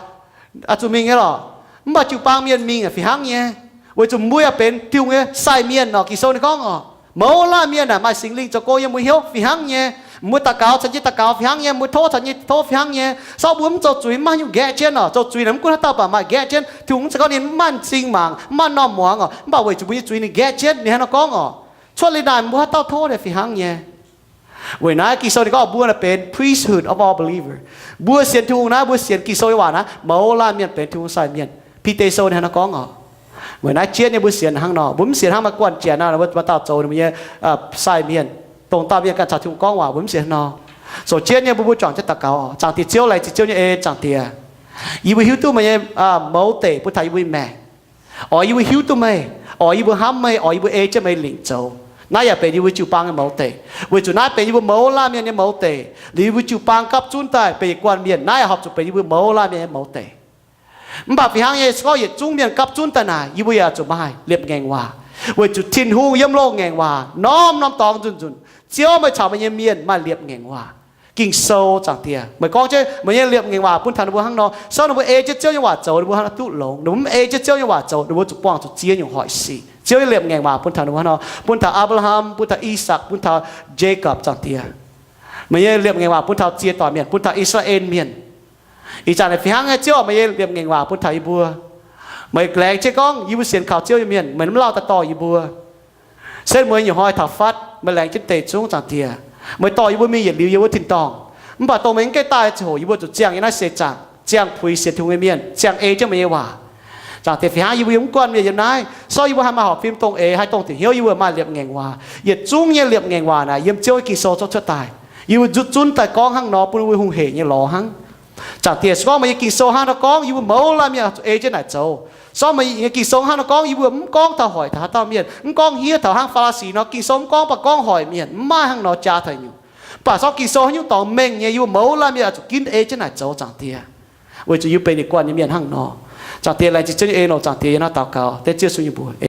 zuqc mingh nyei lorqc. Mv baac jiu-baang mienh mingh fih hnangv nyei, weic zuqc mbuo yaac benx Tin-Hungh nyei sai mienh oc. Ging-Sou ninh gorngv oc, mouz laanh mienh naaic maaih Singx Lingh zoux gong yiem mbuo hnyouv fih hnangv nyei. Mbuo daux gaux caux nyei daux gaux fih hnangv nyei, mbuo tov caux nyei tov fih hnangv nyei. Se gorngv mbuo mv zoux zuiz, mv maaih haaix nyungc nqaeqv jienv oc. Zoux zuiz naaic mv gunv haaix dauh baac maaih nqaeqv jienv. Tin-Hungh mv zeiz gorngv ninh mv maaih m'zing mangc, mv maaih norm muangx oc, mv baac weic zuqc mbuo nyei zuiz ninh nqaeqv jienv, ninh hnangv nor gorngv oc. Cuotv liuz naaic mbuo haaix dauh tov naaic fih hnangv nyei. Weic naaiv Ging-Sou ninh gorngv mbuo naaic benx priesthood of all believer. Mbuo sienx Tin-Hungh naaiv, mbuo sienx Ging-Sou nyei waac naaiv, mouz laanh mienh benx Tin-Hungh sai mienh. Bide Sou ninh hnangv nor gorngv oc. Weic naaiv jienv nyei mbuo sienx hnangv nor, mbuo mv sienx hnangv maaih guanh janx nor, mbuo maaih dauh zoux ninh mbuo nyei sai mienh, dongh dauh mienh ganh caux Tin-Hungh gorngv waac, mbuo mv sienx hnangv nor. Zoux jienv nyei mbuo, mbuo juangc jienv daux gaux, Zaangc Diex Ziouv, laengz zingh Ziouv nyei ei, Zaangc Diex. Yie mbuo hiuv duqv meih nyei mouz deic bun taux yie mbuo nyei maengc. Oix yie mbuo hiuv duqv meih, oix yie mbuo hnamv meih, oix yie mbuo ei jienv meih lingc zoux. Naaiv yaac benx yie mbuo jiu-baang nyei mouz deic, weic zuqc naaiv benx yie mbuo mouz laanh mienh nyei mouz deic. Liuz yie mbuo jiu-baang gapv zunv daaih benx yietc guanh mienh, naaiv yaac horpc zuqc benx yie mbuo mouz laanh mienh nyei mouz deic. Mv baac fih hnangv nyei, se gorngv yietc zungv mienh gapv zunv daaih naaic, yie mbuo yaac zuqc maaih liepc ngaengc waac, weic zuqc Tin-Hungh yiem loz-ngaengc waac norm-norm dorngx nzunc-nzunc Ziouv meih caux meih nyei mienh maaih liepc ngaengc waac. Ging-Sou, Zaangc Diex, meih gorngv jienv meih nyei liepc ngaengc waac bun taux ninh mbuo hnangv nor. Se gorngv ninh mbuo ei jienv Ziouv nyei waac zoux, ninh mbuo hnangv nor duqv longx. Ninh mbuo mv ei jienv Ziouv nyei waac zoux, ninh mbuo zuqc buangh zuqc ziex nyungc hoic sic. Ziouv nyei liepc ngaengc waac bun taux ninh mbuo hnangv nor, bun taux Apc^laa^ham, bun taux I^sakc, bun taux Jae^gapv, Zaangc Diex. Meih nyei liepc ngaengc waac bun taux ziex doic mienh, bun taux I^saa^laa^en Mienh. Ih zanc naaic fih hnangv nyei, Ziouv, meih nyei liepc ngaengc waac bun taux yie mbuo. Meih laengz jienv gorngv yie mbuo sienx kaux Ziouv nyei mienh, meih mv lauh daaih dorh yie mbuo. Se meih nyei hnyouv hnoi taux fatv, meih laengz jienv deic zungv, Zaangc Diex. Meih dorh yie mbuo mingh yietc liuz yiem wuov tin-dorngh. Mv baac dongh meih mv gaengh daaih ziangh hoc, yie mbuo zuqc ziangh yiem naaiv seix zaangc, ziangh puix sienx Tin-Hungh nyei mienh, ziangh ei jienv meih nyei waac. Zaangc Diex, fih hnangv yie mbuo yiem mv guanh mienh yiem naaiv, se gorngv yie mbuo haih maaih horpc fim dongh eix, haih dongh diuc hnyouv, yie mbuo maaih liepc ngaengc waac. Yietc zungv nyei liepc ngaengc waac naaic yiem Ziouv nyei Ging-Sou zungv cuotv daaih. Yie mbuo nzutv zunv daaih gorngv hnangv nor bun yie mbuo hungh hec nyei lorz hnangv. Zaangc Diex, se gorngv meih nyei Ging-Sou hnangv nor gorngv, yie mbuo mouz laanh mienh zuqc ei jienv naaic zoux. Se gorngv meih nyei Ging-Sou hnangv nor gorngv, yie mbuo mv gorngv taux hoic taux haaix dauh mienh, mv gorngv hniev taux hnangv Faa^li^si nor. Ging-Sou mv gorngv baac gorngv hoic mienh, mv maaih hnangv nor jaa taux nyungc. Mv baac se gorngv Ging-Sou haaix nyungc dorngx mengh nyei, yie mbuo mouz laanh mienh zuqc ginv ei jienv naaic zoux, Zaangc Diex. Weic zuqc yie mbuo benx ninh guanh nyei mienh hnangv nor. Zaangc Diex, laengz zingh Ziouv nyei ei longc, Zaangc Diex, yie hnangv daux gaux dengv Ziouv Yesu nyei mbuox.